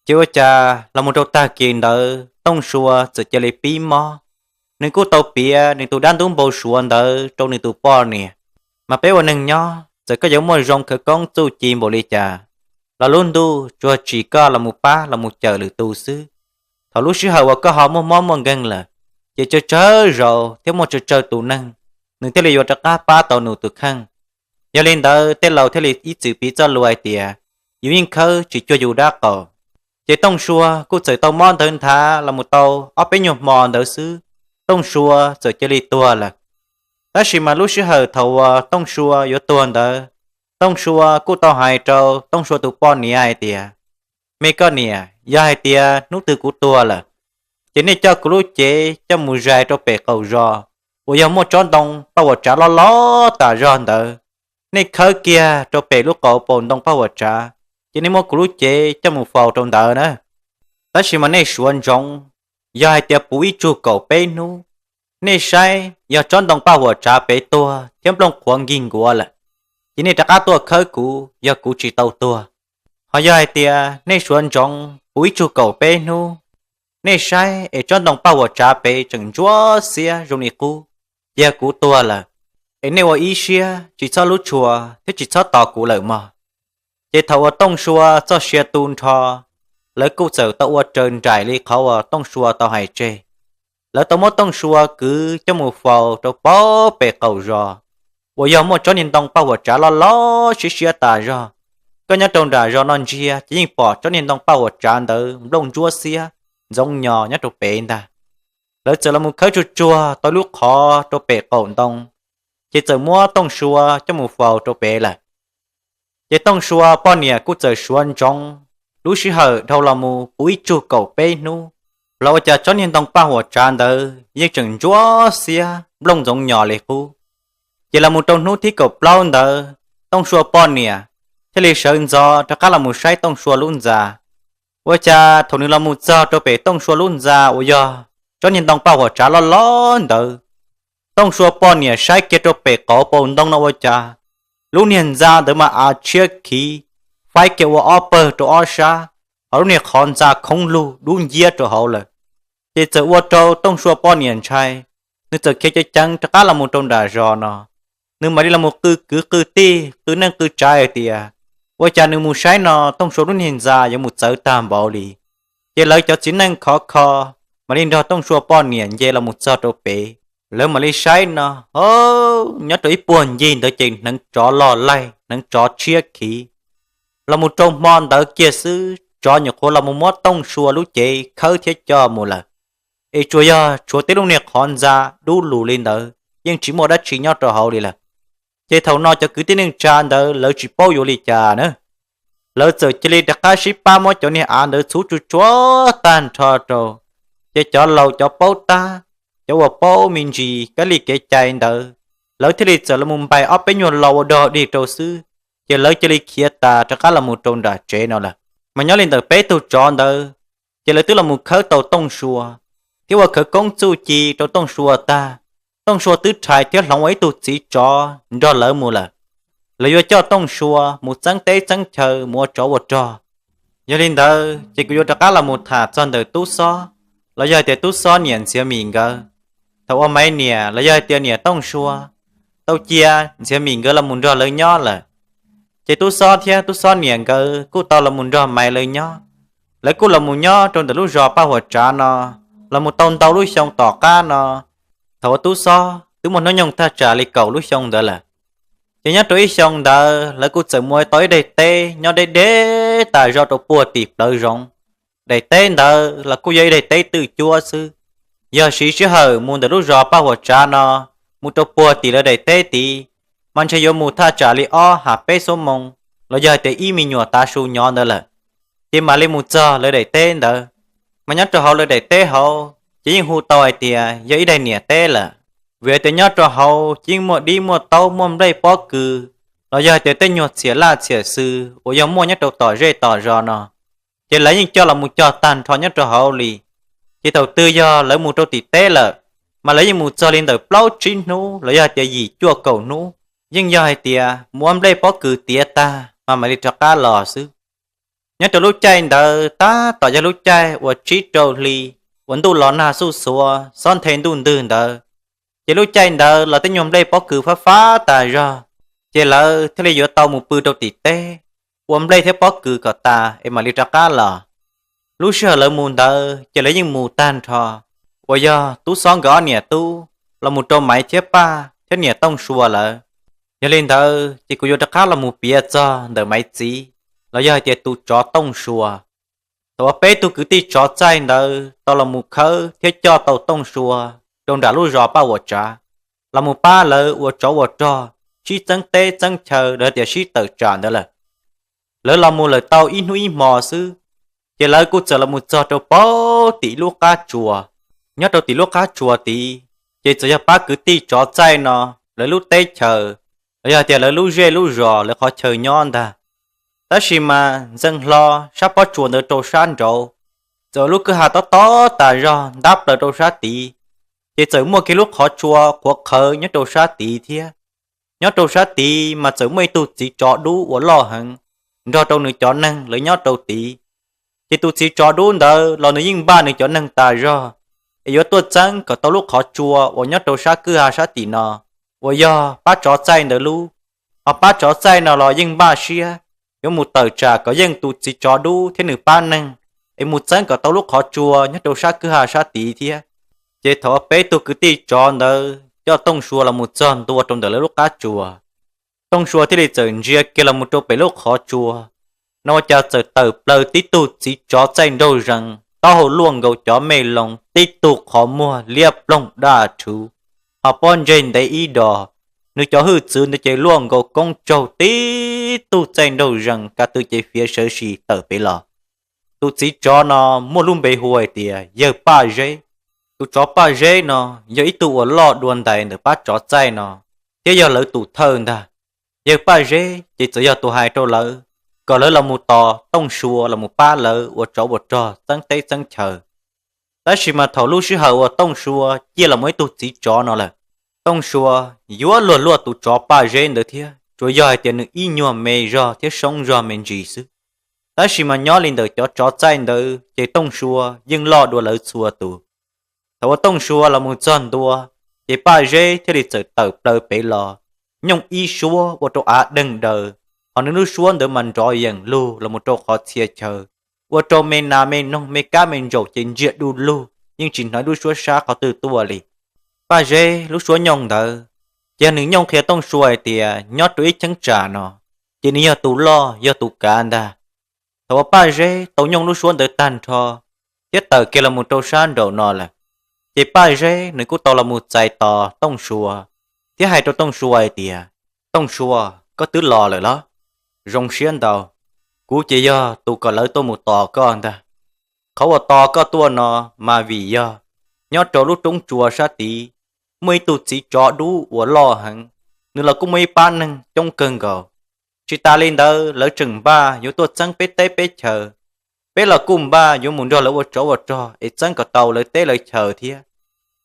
Ces ua cas los mus rau tag kis ntawd Tooj Sua txawm cia li pib mob. Nws kuj tau piav nws tus dab ntub npau suav ntawd rau nws tus poj niam, Mas peb ua neeg nyob, txawm koj yuav muaj zoo khawv koob txuj ci npaum li cas los lub ntuj tsuas tsim koj los mus pab los mus cawm lwm tus xwb. Thaum lub sij hawm uas koj ho muaj mob muaj nkeeg lawm, ces tsawg tsawg zaus thiab muaj tsawg tsawg tus neeg nws thiaj li yuav rov qab pab tau nws tus kheej. Yog li ntawd tej laus thiaj li ib txwm piv txoj lus hais tias, yus yeej khawb tsis cuag yus dab qaum. Ces Tooj Sua kuj txawm tau mob ntawd nthav los mus tau ob peb nyuag hmo ntawd xwb, Tooj Sua txawm cia li tuag lawm. Tab sis mas lub sij hawm thaum uas Tooj Sua yuav tuag ntawd, Tooj Sua kuj tau hais rau Tooj Sua tus poj niam hais tias, me koj niam, yog hais tias hnub twg kuv tuag lawm, ces nej coj kuv lub cev coj mus zais rau pem qaum zos uas yog muaj tsob ntoo paj huam tsav loj loj tas zog ntawd. Nej khawb kiag rau pem lub qauv paus ntoo paj huam tsav, ces nej muab kuv lub cev coj mus faus rau ntawd na. Tab sis mas nej suav ntsoov, yog hais tias puv ib tsug kaum peb hnub, nej saib yog tsob ntoo paj huam tsav pem tuag thiab nplooj qhuav nkig nkuav lawm, ces nej rov qab tuaj khawb kuv, yog kuv tsis tau tuag. Ho yog hais tias nej suav ntsoov puv ib tsug kaum peb hnub, nej saib es tsob ntoo paj huam tsav pem tseem ntsuab xiab zoo li qub, ces yog kuv tuag lawm, es nej ua ib siab tsis txhob hlub tshua thiab tsis txhob tos kuv lawm mog. Ces thaum uas Tooj Sua txoj sia tu nrho, lawv kuj txawm tau ua raws nraim li qhov uas Tooj Sua tau hais tseg. Lawv tau muab Tooj Sua kwv coj mus faus rau pem qaum zos uas yog muaj tsob niag ntoo paj huam tsav loj loj siab siab tas zog. Koj nyob rau nram zos no ntsia ces yeej pom tsob niag ntoo paj huam tsav ntawd nplooj ntsuab xiab ntxoov nyos nyob rau pem ntag. Lawv txawm los mus khawb tsuag tsuag tau lub qhov rau pem qaum ntoo, ces txawm muab Tooj Sua coj mus faus rau pem lawm. Ces Tooj Sua poj niam kuj txawm suav ntsoov, lub sij hawm dhau los mus puv ib tsug kaum peb hnub, los ua cas tsob niag ntoo paj huam tsav ntawd yeej tseem ntsuab xiab nplooj ntxoov nyos li qub. Ces los mus rau hnub thib kaum plaub ntawd, Tooj Sua poj niam thiaj li sawv ntxov rov qab los mus saib Tooj Sua lub ntxa. Ua cas thaum nws los mus txog rau pem Tooj Sua lub ntxa uas yog tsob niag ntoo paj huam tsav loj loj ntawd, Tooj Sua poj niam saib kiag rau pem qauv paus ntoo no ua cas lub niag ntxa ntawd mas av tshiab khiv, faib kiag ua ob pawg rau ob sab, ho lub niag qhov ntxa khoob lug dub nciab rau hauv lawm. Ces txawm ua rau Tooj Sua poj niam ntshai, nws txawm khiav ceev ceev rov qab los mus rau nram zos no. Nws mam li los mus qw kwv qw tij, qw neej qw tsav hais tias, ua cas nws mus saib no Tooj Sua lub niag ntxa yuav mus txawv tag npaum li. Ces lawv cov txiv neej khov kho mam li nrog Tooj Sua poj niam nce los mus txog rau pem. Lawv mam li saib no, o, nyob rau ib puag ncig ntawd ces hneev tsov loj laij, hneev tsov tshiab khiv. Los mus rau hmo ntawd kiag xwb, tsov nyuam qhuav los mus muab Tooj Sua lub cev khawb thiab coj mus lawm. Es tsuas yog tshuav tej lub niag qhov ntxa dub lug li ntawd, yeej tsis muaj dab tsi nyob rau hauv li lawm. Ces thaum no cov kwv tij neej tsa ntawd lawv tsis paub yuav li cas na. Lawv txawm cia li rov qab sib pab muab cov niag av ntawd txhub tsuag tsuag tag nrho rau. Ces cov laus cov paub tab, cov uas paub me ntsis kab li kev cai ntawd, lawv thiaj li txawm los mus npais ob peb nyuag lo ua dog dig rau xwb, ces lawv cia li khiav tas rov qab los mus rau nram tsev no lawm. Mas nyob li ntawm peb tug tsov ntawd, ces lawv twb los mus khawb tau Tooj Sua, thiab ua khawv koob txuj ci rau Tooj Sua tag. Tooj Sua twb rhais thiab hloov ua ib tug txiv tsov nrog lawv mus lawm. Lawv yuav coj Tooj Sua mus txeeb teb txeeb chaw mus ua tsov ua rog. Yog li ntawd ces kuv yuav rov qab los mus tham txog ntawm Tub Xob, los yog hais tias Tub Xob niam Ntxiav Mim nkawd. Thaum uas Maiv niam los yog hais tias niam Tooj Sua tau cia Ntxiav Mim nkawd los mus nrog lawv nyob lawm, ces Tub Xob thiab Tub Xob niam nkawd kuj tau los mus nrog Maiv lawv nyob. Lawv kuj los mus nyob rau ntawm lub zos Paj Huam Tsav no los mus tau ntau lub xyoo tom qab no. Thaum uas Tub Xob twb muaj hnub nyoog thaj tsam li kaum lub xyoo ntawd lawm, ces nyob rau ib xyoo ntawd lawv kuj txawm muaj tau ib daim teb nyob deb deb tas zog rau puag tim plawv zoov. Daim teb ntawd los kuj yog ib daim teb twj cuab xwb, yog siv sij hawm mus ntawm lub zos Paj Huam Tsav no mus rau puag tim lawv daim teb tid, mas ntshe yuav mus thaj tsam li ob hab peb xuab moos, los yog hais tias ib me nyuam tav su nyob ntawd lawm, ces mam li mus txog lawv daim teb ntawd. Mas nyob rau hauv lawv daim teb hauv ces yeej hu tau hais tias yog ib daim niam teb lawm, vim hais tias nyob rau hauv ces yeej muaj dib muaj taub muaj nplej pob kws, los yog hais tias tej nyuag txhiam laj txhiam xw uas yog muaj nyob rau tom zej tom zos no, ces lawv yeej coj los mus cog tag nrho nyob rau hauv li. Ces thaum twg yog lawv mus rau tim teb lawm, mas lawv yeej mus txog li ntawm plaub tsib hnub los yog hais tias yim cuaj kaum hnub, yeej yog hais tias mus ua nplej pob kws tiav tag mas mam li rov qab los xwb. Nyob rau lub caij ntawd tab tom yog lub caij uas tsib rau hli, uas ntuj los nag xuj xuav xob nthe ntuj ntwg ntawd, ces lub caij ntawd los tej nyuag nplej pob kws fab fab tas zog, ces lawv thiaj li yuav tau mus pw rau tim teb, ua nplej thiab pob kws kom tas es mam li rov qab los. Lub sij hawm lawv mus ntawd ces lawv yeej mus tag nrho, uas yog Tub Xob nkawd ob niam tub los mus rau Maiv thiab Paj, thiab niam Tooj Sua lawm. Yog li ntawd ces kuv yuav rov qab los mus piav txog ntawm Maiv Txiv los yog hais tias tus tsov Tooj Sua. Thaum uas peb tug kwv tij tsov txaij ntawd tau los mus khawb thiab coj tau Tooj Sua rau nram lub zos Paj Uas Tsav, los mus pab lawv ua tsov ua rog, sib txeeb teb txeeb chaw los tias sib tawm tsam ntawd lawm. Lawv los mus lawm tau ib hnub ib hmo xwb, ces lawv kuj txawm los mus txog rau pem tim lub qab tsuas. Nyob rau tim lub qab tsuas tid, ces txawm yog pab kwv tij tsov txaij no lawv lub teb chaws, los yog tias lawv lub zej lub zos lawv qhov chaw nyob ntag. Tab sis mas ntxeev hlo sab pob tsuas ntawd rau sab nraud, txawm lub kwj ha tob tob tas zog ntab plaws rau sab tid, ces txawm muaj kiag lub qhov tsua qhuav qhawv nyob rau sab tid thiab. Nyob rau sab tid mas txawm muaj ib tug txiv tsov dub uas loj heev nrog rau nws cov neeg lawv nyob rau tid. Ces tus txiv tsov dub ntawd los nws yeej npaj nws cov neeg tas zog es yuav tuaj txeeb kom tau lub qhov tsua uas nyob rau sab kwj ha sab tim no uas yog pab tsov txaij ntawd lub. Ho pab tsov txaij no los yeej npaj siab yuav mus tawm tsam kom yeej tus txiv tsov dub thiab nws pab neeg es mus txeeb kom tau lub qhov tsua nyob rau sab kwj ha sab tid thiab. Ces thaum uas peb tug kwv tij tsov ntawd coj Tooj Sua los mus txog ntua rau ntawm lawv lub qab tsuas, Tooj Sua thiaj li txawm ntsia kiag los mus rau pem lub qhov tsua, no ua cas txawm tawm plaws tib tug txiv tsov txaij nraug zees, taub hau luaj nkaus cov me loo, tib tug qhov muag liab ploog daj rhuv, ho pob ntseg ntev ib dos. Nws cov hwj txwv ntawd ces luaj nkaus koob tsaug, tib tug txaij nraug zees ka tw ces fiav sawv sim tawm pem los. Tus txiv tsov no muaj lub npe hu hais tias Yawg Paj Zeb. Tus tsov Paj Zeb no yog ib tug uas loj dua ntais ntawm pab tsov txaij no, thiab yog lawv tus thawj ntag. Yawg Paj Zeb ces txawm yog tus hais rau lawv kom lawv los mus tos Tooj Sua los mus pab lawv ua tsov ua rog txeeb teb txeeb chaw. Tab sis mas thaum lub sij hawm uas Tooj Sua ciaj los mus ib tug txiv tsov no lawm, Tooj Sua yuav luag luaj tus tsov Paj Zeb ntawd thiab, tsuas yog hais tias nws ib nyuag me zog thiab soob zog me ntsis xwb. Tab sis mas nyob li ntawm cov tsov txaij ntawd ces Tooj Sua yeej loj dua lawv txhua tus. Thaum uas Tooj Sua los mus txog ntua, ces Paj Zeb thiaj li txawm tawm plaws pem los, nyooj ib suab ua rau av deeg daws, ho nws lub suab ntawd mas nrov yees lug los mus rau qhov txhia chaw, ua rau me nas me noog me kab me ntsaum ces ntsiag du lug, yeej tsis hnov lub suab sab qhov twg tuaj li. Paj Zeb lub suab nyooj ntawd, ces nws nyooj qhia Tooj Sua hais tias nyob rau ib cheeb tsam no, ces nws yog tus loj yog tus kav ntag. Thaum uas Paj Zeb tau nyooj lub suab ntawd tag nrho, thiab tawm kiag los mus rau sab nraum no lawm, ces Paj Zeb nws kuj tau los mus txais tos Tooj Sua, thiab hais rau Tooj Sua hais tias, Tooj Sua, koj twb los lawm los? Zoo siab ntau, kuv ces yog tus kom lawv tuaj mus tos koj ntag. Qhov uas tos koj tuaj no mas vim yog nyob rau lub roob tsua sab tid muaj ib tug txiv tsov dub uas loj heev, nws los kuj muaj ib pab neeg coob kawg nkaus. Tsis tas li ntawd lawv tseem npaj yuav tuaj txeeb peb teb peb chaw. Peb los kuj npaj yuav mus nrog lawv ua tsov ua rog es txeeb kom tau lawv teb lawv chaw thiab.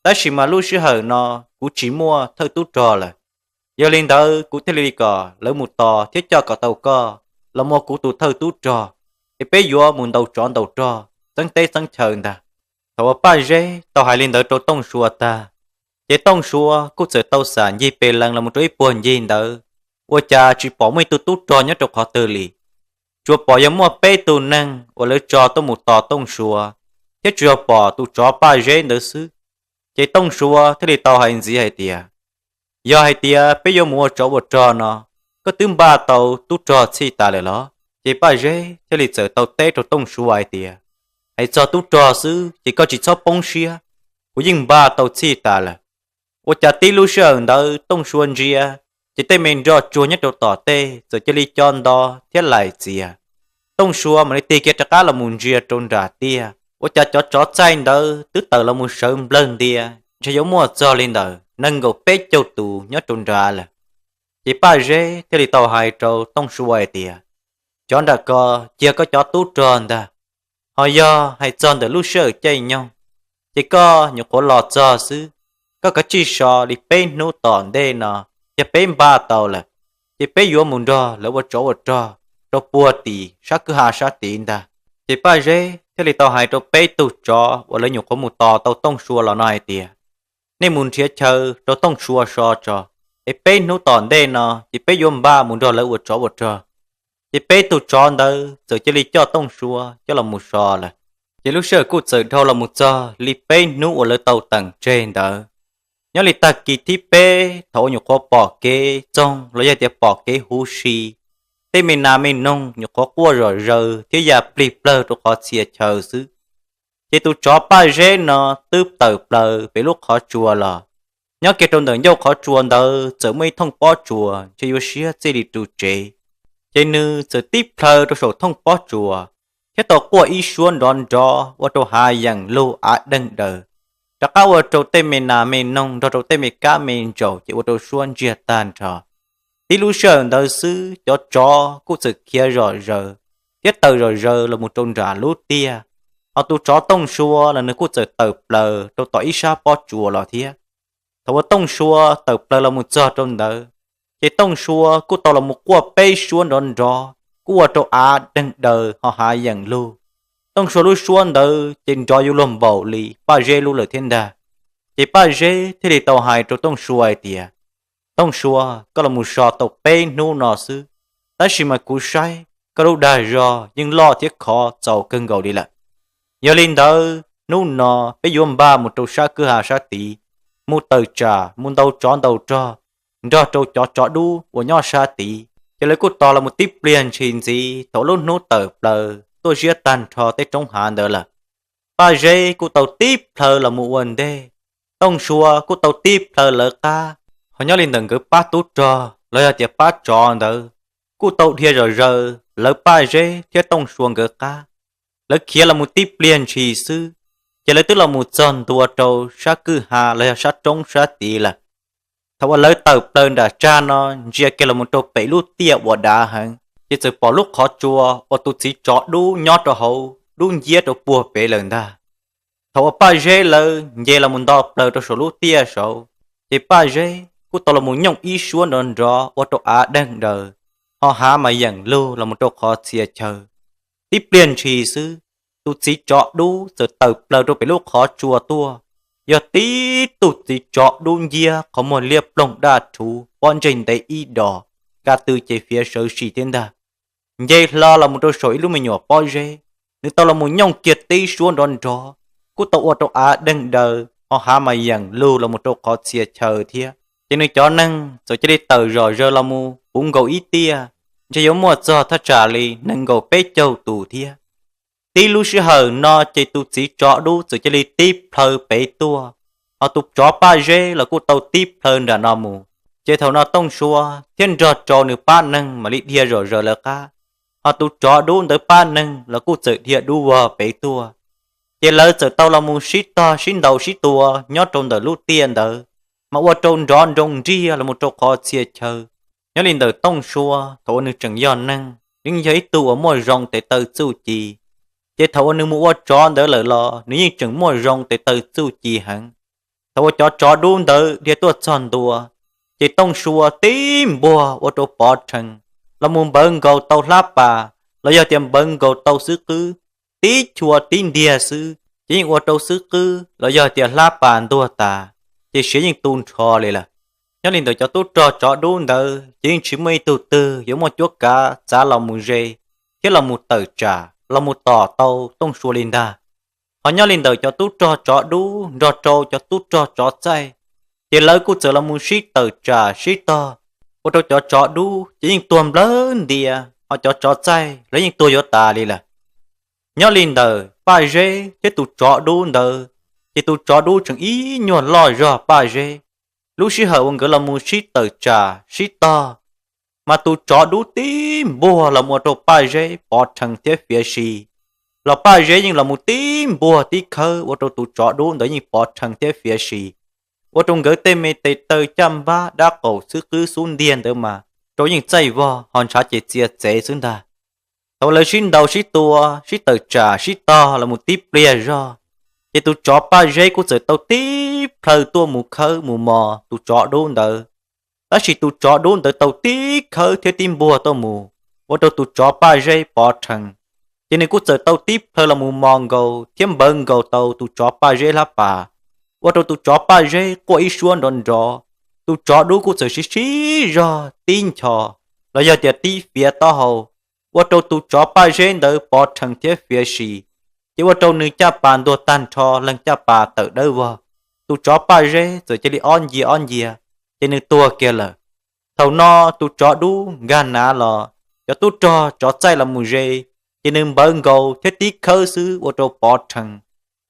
Tab sis mas lub sij hawm no kuv tsis muaj thawj tub rog lawm, yog li ntawd kuv thiaj li kom lawv mus tos thiab coj kom tau koj los mus ua kuv tus thawj tub rog, es peb yuav mus ntaus tsov ntaus rog txeeb teb txeeb chaw ntag. Thaum uas Paj Zeb tau hais li ntawd rau Tooj Sua tag, ces Tooj Sua kuj txawm tau xam ncig pes lees los mus rau ib puag ncig ntawd, ua cas tsis pom muaj ib tug tub rog nyob rau qhov twg li. Tsuas pom yog muaj peb tug neeg uas lawv tso tuaj mus tos Tooj Sua, thiab tsuas yog pom tus tsov Paj Zeb ntawd xwb. Ces Tooj Sua thiaj li tau hais ntxiv hais tias, Yog hais tias peb yuav mus ua tsov ua rog no, koj twb npaj tau tub rog txhij tas lawm los? Ces Paj Zeb thiaj li txawm tau teb rau Tooj Sua hais tias, Hais txog tub rog xwb ces koj tsis txhob poob siab, kuv yeej npaj tau txhij tas lawm. Ua cas tib lub sij hawm ntawd Tooj Sua ntsia, ces tej me nroj tsuag nyob rau tom tej txawm cia li co nto thiab laim txias. Tooj Sua mam li tig kiag rov qab los mus ntsia rau nram tiaj, ua cas cov tsov txaij ntawd twb tawm los mus sawv nplawg ntia, ntshe yuav muaj txog li ntawm nees nkaum peb caug tus nyob rau nrad lawm. Ces Paj Zeb thiaj li tau hais rau Tooj Sua hais tias, Cov nram ko cia koj cov tub rog ntag. Ho yog hais txog ntawm lub sij hawm caij nyoog, ces koj nyuam qhuav los txog xwb, koj kav tsij so li peb hnub tom ntej no, yog peb npaj tau lawm, ces peb yuav mus nrog lawv ua tsov ua rog rau puag tim sab kwj ha sab tid ntag. Ces Paj Zeb thiaj li tau hais rau peb tug tsov uas lawv nyuam qhuav mus tos tau Tooj Sua los no hais tias, Nej mus nrhiav chaw rau Tooj Sua so tso, es peb hnub tom ntej no ces peb yuav npaj mus nrog lawv ua tsov ua rog. Ces peb tug tsov ntawd txawm cia li coj Tooj Sua coj los mus so lawm. Ces lub sij hawm kuj txawm dhau los mus txog li peb hnub uas lawv tau teem tseg ntawd. Nyob li tag kis thib peb, thaum uas nyuam qhuav pom kev txoog los yog tias pom kev huv si, tej me nas me noog nyuam qhuav quaj zom zaws thiab ya plig plawg rau qhov txhia chaw xwb, ces tus tsov Paj Zeb no twb tawm plaws pem lub qhov tsua los. Nyob kiag rau ntawm ncauj qhov tsua ntawd txawm muaj ib thooj pob tsuas ntshe yuav siab txij li ru tsev, ces nws txawm tib plhaw rau saum thooj pob tsuas, thiab tau quaj ib suab nrov nrov ua rau hav yeem lug av deeg daws, rov qab ua rau tej me nas me noog nrog rau tej me kab me ntsaum ces ua rau suab ntsiag tag nrho. Tib lub sij hawm ntawd xwb cov tsov kuj txawm khiav zom zaws thiab tawm zom zaws los mus rau nram lub tiaj, hos tus tsov Tooj Sua los nws kuj txawm tawm plaws rau tom ib sab pob tsuas los thiab. Thaum uas Tooj Sua tawm plaws los mus txog rau ntawd, ces Tooj Sua kuj tau los mus quaj peb suab nrov nrov, kuj ua rau av deeg daws ho hav yeem lug. Tooj Sua lub suab ntawd ces nrov yuav luag npaum li Paj Zeb lub lawm thiab ntag. Ces Paj Zeb thiaj li tau hais rau Tooj Sua hais tias, Tooj Sua, koj los mus so tau peb hnub no xwb, tab sis mas kuv saib koj lub dag zog yeej loj thiab khov txaus kawg nkaus li lawm. Yog li ntawd hnub no peb yuav npaj mus rau sab kwj ha sab tid, mus tawm tsam mus ntaus tsov ntaus rog nrog rau cov tsov dub uas nyob sab tid, ces lawv kuj tos los mus tib pliag ntshis ntxiv thaum lub hnub tawm plaws tuaj ziab tag nrho tej roob hav ntawd lawm. Paj Zeb kuj tau tib plhaw los mus ua ntej, Tooj Sua kuj tau tib plhaw lawv qab. Ho nyob li ntawm nkawd pab tub rog los yog tias pab tsov ntawd kuj tau dhia zom zaws lawv Paj Zeb thiab Tooj Sua nkawd qab. Lawv khiav los mus tib pliag ntshis xwb, ces lawv twb los mus txog ntua rau sab kwj ha los yog sab roob sab tid lawm. Thaum uas lawv tawm plaws nram tsag no ntsia kiag los mus rau pem lub tiaj uas dav heev, ces txawm pom lub qhov tsua uas tus txiv tsov dub nyob rau hauv dub nciab rau puag pem lawm ntag. Thaum uas Paj Zeb lawv nce los mus nto plaws rau saum lub tiaj saud, ces Paj Zeb kuj tau los mus nyooj ib suab nrov nrov ua rau av deeg daws, ho hav mas yeem lug los mus rau qhov txhia chaw. Tib pliag ntshis xwb, tus txiv tsov dub txawm tawm plaws rau pem lub qhov tsua tuaj. Yog tib tug txiv tsov dub nciab qhov muag liab ploog daj rhuv pob ntseg ntev ib dos, ka tw ces fiav sawv si thiab ntag. Nce hlo los mus rau saum ib lub me nyuam pob zeb, nws tau los mus nyooj kiag tib suab nrov nrov, kuj tau ua rau av deeg daws ho hav mas yeem lug los mus rau qhov txhia chaw thiab. Ces nws cov neeg txawm cia li tawm zom zaws los mus puv nkaus ib tiaj, ntshe yuav muaj txog thaj tsam li nees nkaum peb caug tus thiab. Tib lub sij hawm no ces tus txiv tsov dub txawm cia li tib plhaw pem tuaj, ho tus tsov Paj Zeb los kuj tau tib plhaw nram no mus. Ces thaum no Tooj Sua thiab nrog rau nws pab neeg mam li dhia zom zaws lawv qab, ho tus tsov dub ntawd pab neeg los kuj txawm dhia dub vog pem tuaj. Ces lawv txawm tau los mus sib tog sib ntaus sib tua nyob rau ntawm lub tiaj ntawd, mas ua rau nrov nroo nriag los mus rau qhov txhia chaw. Nyob li ntawm Tooj Sua thaum uas nws tseem yog neeg, nws yog ib tug uas muaj zoo tes taw txuj ci, ces thaum uas nws mus ua tsov ntawd lawm los nws yeej tseem muaj zoo tes taw txuj ci heev. Thaum uas cov tsov dub ntawd dhia tuaj txog ntua, ces Tooj Sua tib npuag ua rau pov rhees, los mus npawv nkaus tau hlab pas, los yog tias npawv nkaus tau xwb qwb, tib chua tib ntiag xwb ces yeej ua rau xwb qwb los yog tias hlab pas ntuag tas, ces siav yeej tu nrho li lawm. Nyob li ntawm cov tub rog tsov dub ntawd ces yeej tsis muaj ib tug twg yuav muaj cuab kav txav los mus ze thiab los mus tawm tsam los mus tom tau Tooj Sua li ntag. Ho nyob li ntawm cov tub rog tsov dub nrog rau cov tub rog tsov txaij, ces lawv kuj txawm los mus sib tawm tsam sib tog, ua rau cov tsov dub ces yeej tuag nplawg ntia, ho cov tsov txaij los yeej tuag yuav tas li lawm. Nyob li ntawm Paj Zeb thiab tus tsov dub ntawd, ces tus tsov dub tseem ib nyuag loj zog Paj Zeb. Lub sij hawm uas nkawd los mus sib tawm tsam sib tog, mas tus tsov dub tib npuag los mus ua rau Paj Zeb pov rhees thiab fiav si, los Paj Zeb yeej los mus tib npuag tib khawb ua rau tus tsov dub ntawd yeej pov rhees thiab fiav si, ua rau nkawd tej me tes taw caj npab dab qaum xwb qwb xub ntiag ntawd mas rau yeej txaij vog ho ntshav ces txia txev xwb ntag. Thaum lawv sib ntaus sib tua sib tawm tsam sib tog los mus tib pliag zog, ces tus tsov Paj Zeb kuj txawm tau tib plhaw tuaj mus khawb mus mos tus tsov dub ntawd. Tab sis tus tsov dub ntawd tau tib khawb thiab tib npuag tuaj mus, ua rau tus tsov Paj Zeb pov rhees, ces nws kuj txawm tau tib plhaw los mus mos nkaus thiab npawv nkaus tau tus tsov Paj Zeb hlab pas, ua rau tus tsov Paj Zeb quaj ib suab nrov nrov. Tus tsov dub kuj txawm sib sib zog tib nchos los yog tias tib fiav taub hau, ua rau tus tsov Paj Zeb ntawd pov rhees thiab fiav si, ces ua rau nws caj pas ntuag tag nrho leeg caj pas tawm dawb vog. tus tsov Paj Zeb txawm cia li ob ncia ob ncia, ces nws tuag kiag lawm. Thaum no tus tsov dub nkag nav los, cov tub rog tsov txaij los mus ze, ces nws npawv nkaus thiab tib khawb xwb ua rau pov rhees.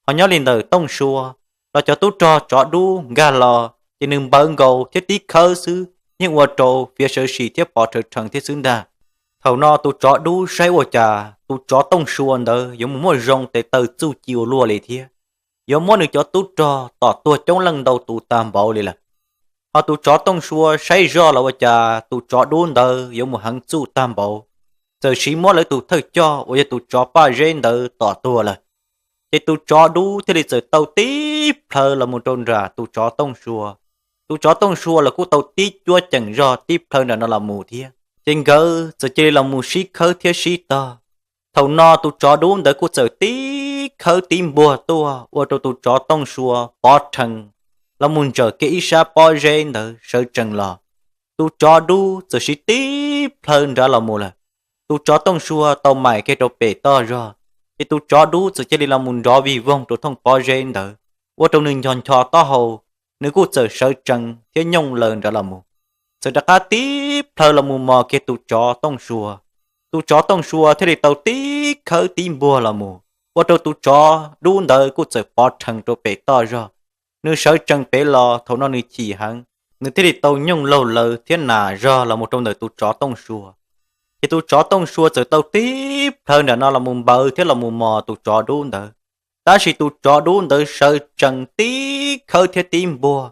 Ho nyob li ntawm Tooj Sua los cov tub rog tsov dub nkag los ces nws npawv nkaus thiab tib khawb xwb yeej ua rau fiav sawv sim thiab pov rhawv rhees thiab xwb ntag. Thaum no tus tsov dub saib ua cas tus tsov Tooj Sua ntawd yuav mus muaj zoo tes taw txuj ci ua luaj li thiab, yuav muab nws cov tub rog tom tuag coob leej ntau tus tag npaum li lawm. Ho tus tsov Tooj Sua saib zoj los ua cas tus tsov dub ntawd yuav mus heev txuj tag npaum, txawm siv muab lawv tus thawj coj uas yog tus tsov Paj Zeb ntawd tom tuag lawm. Ces tus tsov dub thiaj li txawm tau tib plhaw los mus rau nram tus tsov Tooj Sua. Tus tsov Tooj Sua los kuj tau tib cuab ceem zog tib plhaw nram no los mus thiab, ces nkawd txawm cia li los mus sib khawb thiab sib tog. Thaum no tus tsov dub ntawd kuj txawm tib khawb tib npuag tuaj ua rau tus tsov Tooj Sua pov rhees los mus ntsawm kiag ib sab pob zeb ntawd sawv tsees los. Tus tsov dub txawm siv tib plhaw nrad los mus lawm. Tus tsov Tooj Sua tau mais kiag rau pem toj zog, ces tus tsov dub txawm cia li los mus nrov vij voog rau thooj pob zeb ntawd, ua rau nws ncho ncho taub hau, nws kuj txawm sawv tsees thiab nyooj laws nrad los mus. Txawm rov qab tib plhaw los mus mos kiag tus tsov Tooj Sua. Tus tsov Tooj Sua thiaj li tau tib khawb tib npuag los mus, ua rau tus tsov dub ntawd kuj txawm pov rhees rau pem toj zog. Nws sawv tsees pem los thaum no nws chim heev, nws thiaj li tau nyooj laug lawv thiab nas zog los mus rau ntawm tus tsov Tooj Sua. Ces tus tsov Tooj Sua txawm tau tib plhaw nram no los mus npawv thiab los mus mos tus tsov dub ntawd. Tab sis tus tsov dub ntawd sawv tsees tib khawb thiab tib npuag,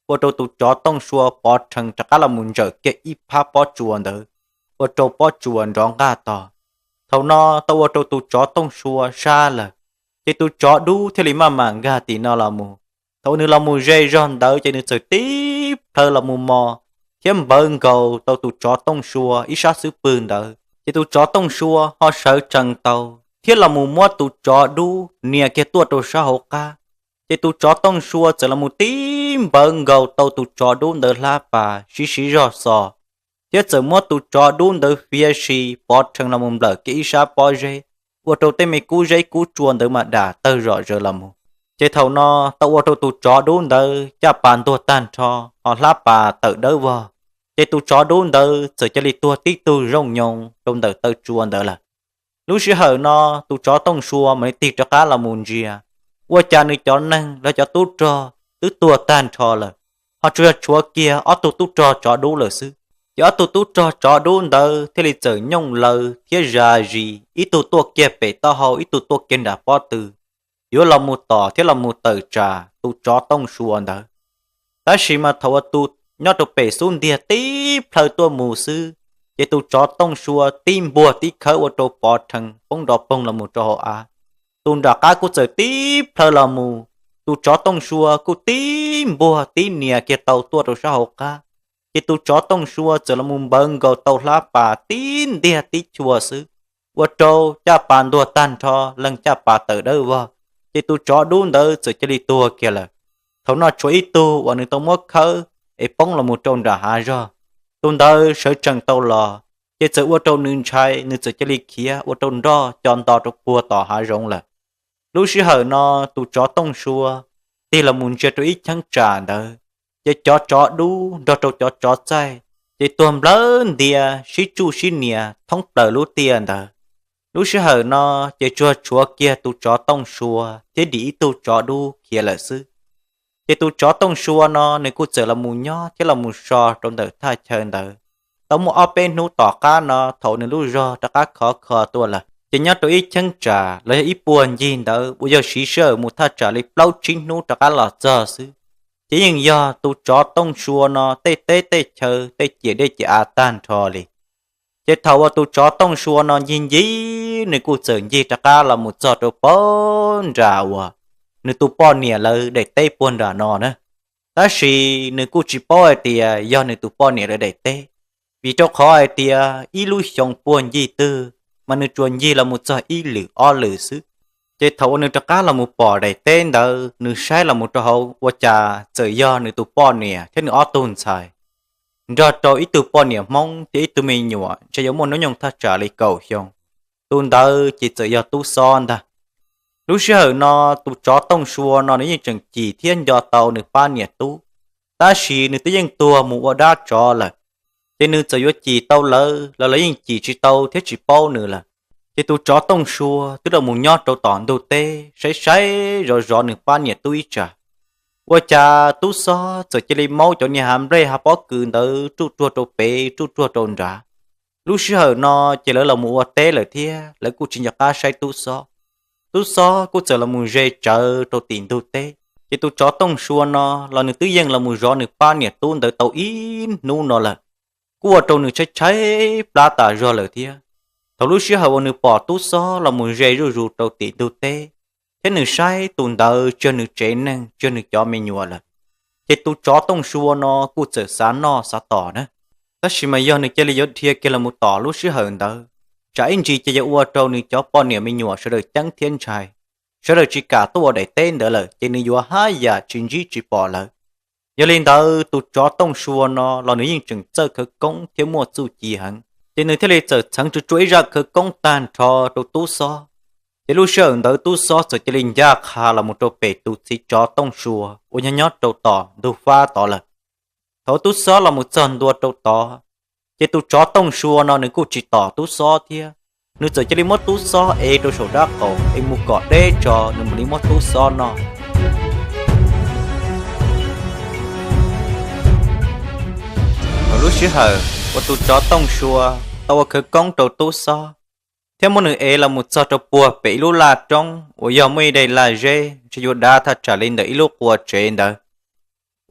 ua rau tus tsov Tooj Sua pov rhees rov qab los mus ntsawm kiag ib phab pob tsuas ntawd, ua rau pob tsuas nrov nqaj tog. Thaum no tau ua rau tus tsov Tooj Sua sab lawm, ces tus tsov dub thiaj li maj mam nkag tim no los mus. Thaum uas nws los mus ze zog ntawd ces nws txawm tib plhaw los mus mos thiab npawv nkaus tau tus tsov Tooj Sua ib sab xub pwg ntawd, ces tus tsov Tooj Sua ho sawv tsees tau thiab los mus muab tus tsov dub nias kiag tuaj rau sab hauv qab. Ces tus tsov Tooj Sua txawm los mus tib npawv nkaus tau tus tsov dub ntawd hlab pas siv siv zog xos, thiab txawm muab tus tsov dub ntawd fiav si pov rhees los mus nplawm kiag ib sab pob zeb, ua rau tej me kub zeb kub tsua ntawd mas dam tawg zom zaws los mus. Ces thaum no tau ua rau tus tsov dub ntawd caj pas ntuag tag nrho, ho hlab pas tawm dawb vog. Ces tus tsov dub ntawd txawm cia li tuag tib tug zooj nyoos rau ntawm taw tsua ntawd lawm. Lub sij hawm no tus tsov Tooj Sua mam li tig rov qab los mus ntsia, ua cas nws cov neeg los cov tub rog twb tuag tag nrho lawm, ho tsuas yog tshuav kiag ob tug tub rog tsov dub lawm xwb. Ces ob tug tub rog tsov dub ntawd thiaj li txawm nyooj laws thiab zas zis, ib tug tuaj kiag pem taub hau, ib tug tuaj kiag nram pob tw, yuav los mus tom thiab los mus tawm tsam tus tsov Tooj Sua ntawd. Tab sis mas thaum uas tus nyob rau pem xub ntiag tib plhaw tuaj mus xwb, ces tus tsov Tooj Sua tib npuag tib khawb ua rau pov rhees poob nrov poog los mus rau hauv av. Tus nram qab kuj txawm tib plhaw los mus, tus tsov Tooj Sua kuj tib npuag tib nias kiag tau tuaj rau sab hauv qab. Ces tus tsov Tooj Sua txawm los mus npawv nkaus tau hlab pas tib ntiag tib chua xwb, ua rau caj pas ntuag tag nrho, leej caj pas tawm dawb vog. Ces tus tsov dub ntawd txawm cia li tuag kiag lawm. Thaum no tshuav ib tug uas nws tau muab khawb es poob los mus rau nram hav zog. Tus ntawd sawv tsees tau los, ces txawm ua rau nws ntshai, nws txawm cia li khiav ua rau nroj co nto rau puag tom hav zoov lawm. Lub sij hawm no tus tsov Tooj Sua tig los mus ntsia rau ib cheeb tsam ntawd, ces cov tsov dub nrog rau cov tsov txaij ces tuag nplawg ntia sib tsuj sib nias thoob plaws lub tiaj ntawd. Lub sij hawm no ces tsuas tshuav kiag tus tsov Tooj Sua thiab dim ib tug tsov dub khiav lawm xwb. Ces tus tsov Tooj Sua no nws kuj txawm los mus nyob thiab los mus so rau ntawm thaj chaw ntawd. Tau muaj ob peb hnub tom qab no thaum nws lub zog rov qab khov kho tuaj lawm, ces nyob rau ib cheeb tsam los yog ib puag ncig ntawd uas yog siv sij hawm mus thaj tsam li plaub tsib hnub rov qab los txog xwb, ces yeej yog tus tsov Tooj Sua no tej teb tej chaw tej ciam dej ciam av tag nrho li. Ces thaum uas tus tsov Tooj Sua no ncig ncig, nws kuj txawm ncig rov qab los mus txog rau puag nram uas nws tus poj niam lawv daim teb puag nram no na. Tab sis nws kuj tsis paub hais tias yog nws tus poj niam lawv daim teb, vim rau qhov hais tias ib lub xyoo puag ncig twg mas nws tsuas ncig los mus txog ib lwm ob lwm xwb. Ces thaum uas nws rov qab los mus pom daim teb ntawd, nws saib los mus rau hauv ua cas txawm yog nws tus poj niam thiab nws ob tug ntxhais, nrog rau ib tug poj niam Hmoob thiab ib tug me nyuam ntshe yuav muaj hnub nyoog thaj tsam li kaum xyoo. Tus ntawd ces txawm yog tub xob ntag. Lub sij hawm no tus tsov Tooj Sua no nws yeej tseem cim thiab nco tau nws pab niam tub, tab sis nws twb yeej tuag mus ua dab tsov lawm. Ces nws txawm yuav cim tau lawv los lawv yeej cim tsis tau thiab tsis paub nws lawm. Ces tus tsov Tooj Sua twb los mus nyob rau tom ntug teb saib saib zov zov nws pab niam tub ib tsam. Ua cas tub xob txawm cia li maub cov niag hav nplej hav pob kws ntawd ruj ruag rau pem ruj ruag rau nrad. Lub sij hawm no ces lawv los mus ua teb lawm thiab lawv kuj tsis nco qab saib tub xob. Tub xob kuj txawm los mus ze tsawv rau tim ntug teb. Ces tus tsov Tooj Sua no los nws twb yeej los mus zov nws pab niam tub ntawd tau ib hnub no lawm, kuj ua rau nws tshaib tshaib plab tas zog lawm thiab. Thaum lub sij hawm uas nws pom tub xob los mus ze zuj zus rau tim ntug teb, thiab nws saib tus ntawd tsis yog nws tsev neeg, tsis yog nws cov me nyuam lawm, ces tus tsov Tooj Sua no kuj txawm xav noj xav tom na. Tab sis mas yog nws cia li yuav dhia kiag los mus tom lub sij hawm ntawd, tsam ib ntsis ces yuav ua rau nws cov poj niam me nyuam sawv daws ceeb thiab ntshai, sawv daws tsis kam tuaj ua daim teb ntawd lawm ces nws yuav haj yam tsis ntsib tsis pom lawv. Yog li ntawd tus tsov Tooj Sua no los nws yeej tseem txawj khawv koob thiab muaj txuj ci heev, ces nws thiaj li txawm txheev tsuj tsuav ib zaj khawv koob tag nrho rau tub xob. Ces lub sij hawm ntawd tub xob txawm cia li ncaj qha los mus rau pem tus txiv tsov Tooj Sua uas nyob nyob rau tom ntug fab tod lawm. Thaum tub xob los mus txog ntua rau tod, ces tus tsov Tooj Sua no nws kuj tsis tom tub xob thiab, nws txawm cia li muab tub xob ev rau saum dab qaum es mus kom deb tso nws mam li muab tub xob noj. Thaum lub sij hawm uas tus tsov Tooj Sua tau ua khawv koob rau tub xob, thiab muab nws ev los mus txog rau puag pem ib lub laj roob uas yog muaj ib daim laj zeb ntshe yuav dav thaj tsam li ntawm ib lub qua tsev ntawd,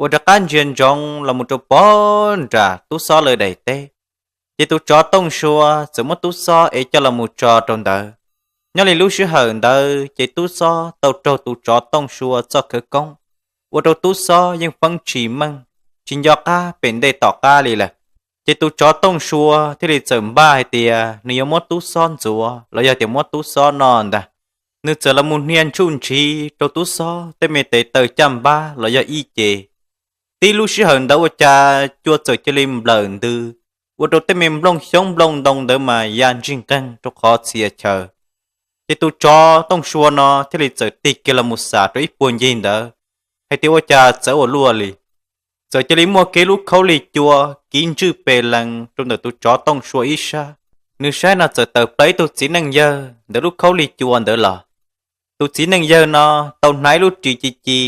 uas rov qab ntsia ntsoov los mus rau pog nram tub xob lawv daim teb. Ces tus tsov Tooj Sua txawm muab tub xob ev coj los mus tso rau ntawd. Nyob li lub sij hawm ntawd ces tub xob tau raug tus tsov Tooj Sua txoj khawv koob, ua rau tub xob yeej feeb tsis meej, tsis nco qab pem ntej tom qab li lawm. Ces tus tsov Tooj Sua thiaj li txawm npaj hais tias nws yuav muab tub xob ntxuav los yog tias muab tub xob noj ntag. Nws txawm los mus hnia ntshuj ntshiv rau tub xob tej me tes taw caj npab los yog ib ce. Tib lub sij hawm ntawd ua cas cua txawm cia li nplawm ntws, ua rau tej me nplooj xyoob nplooj ntoo ntawd mas ya ntsig nqeeg rau qhov txhia chaw. Ces tus tsov Tooj Sua no thiaj li txawm tig kiag los mus xam rau ib puag ncig ntawd hais tias ua cas txawv ua luaj li. Txawm cia li muaj kiag lub khaub lig cua kiv ntswj pes lees rau ntawm tus tsov Tooj Sua ib sab. Nws saib no txawm tawm plaws ib tug txiv neej yawg ntawm lub khaub lig cua ntawd los. Tus txiv neej yawg no tau hnav ib lub ris ci ci,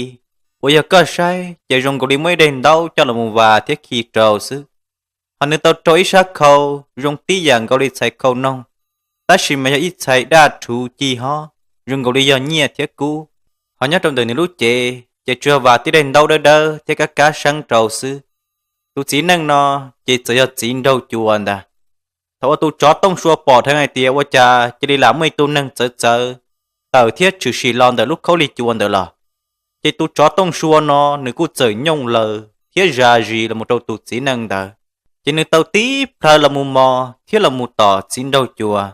uas yog koj saib ces zoo nkaus li muaj ib daim ntaub coj los mus vas thiab khi rau xwb. Hos nws tau rau ib sab khau zoo tib yam nkaus li txhais khau noog, tab sis mas yog ib txhais daj rhuv ci hob, zoo nkaus li yog nyiaj thiab kub. Hos nyob rau ntawm nws lub cev ces tsuas yog vas tib daim ntaub dawb dawb thiab kab kab seeb rau xwb. Tus txiv neej no ces txawm yog txiv nraug cua ntag. Thaum uas tus tsov Tooj Sua pom dheev hais tias ua cas cia li lam muaj ib tug neeg txawv txawv tawm thiab tshwm sim los ntawm lub khaub lig cua ntawd los, ces tus tsov Tooj Sua no nws kuj txawm nyooj laws thiab zas zis los mus rau tus txiv neej ntawd. Ces nws tau tib plhaw los mus mos thiab los mus tom txiv nraug cua.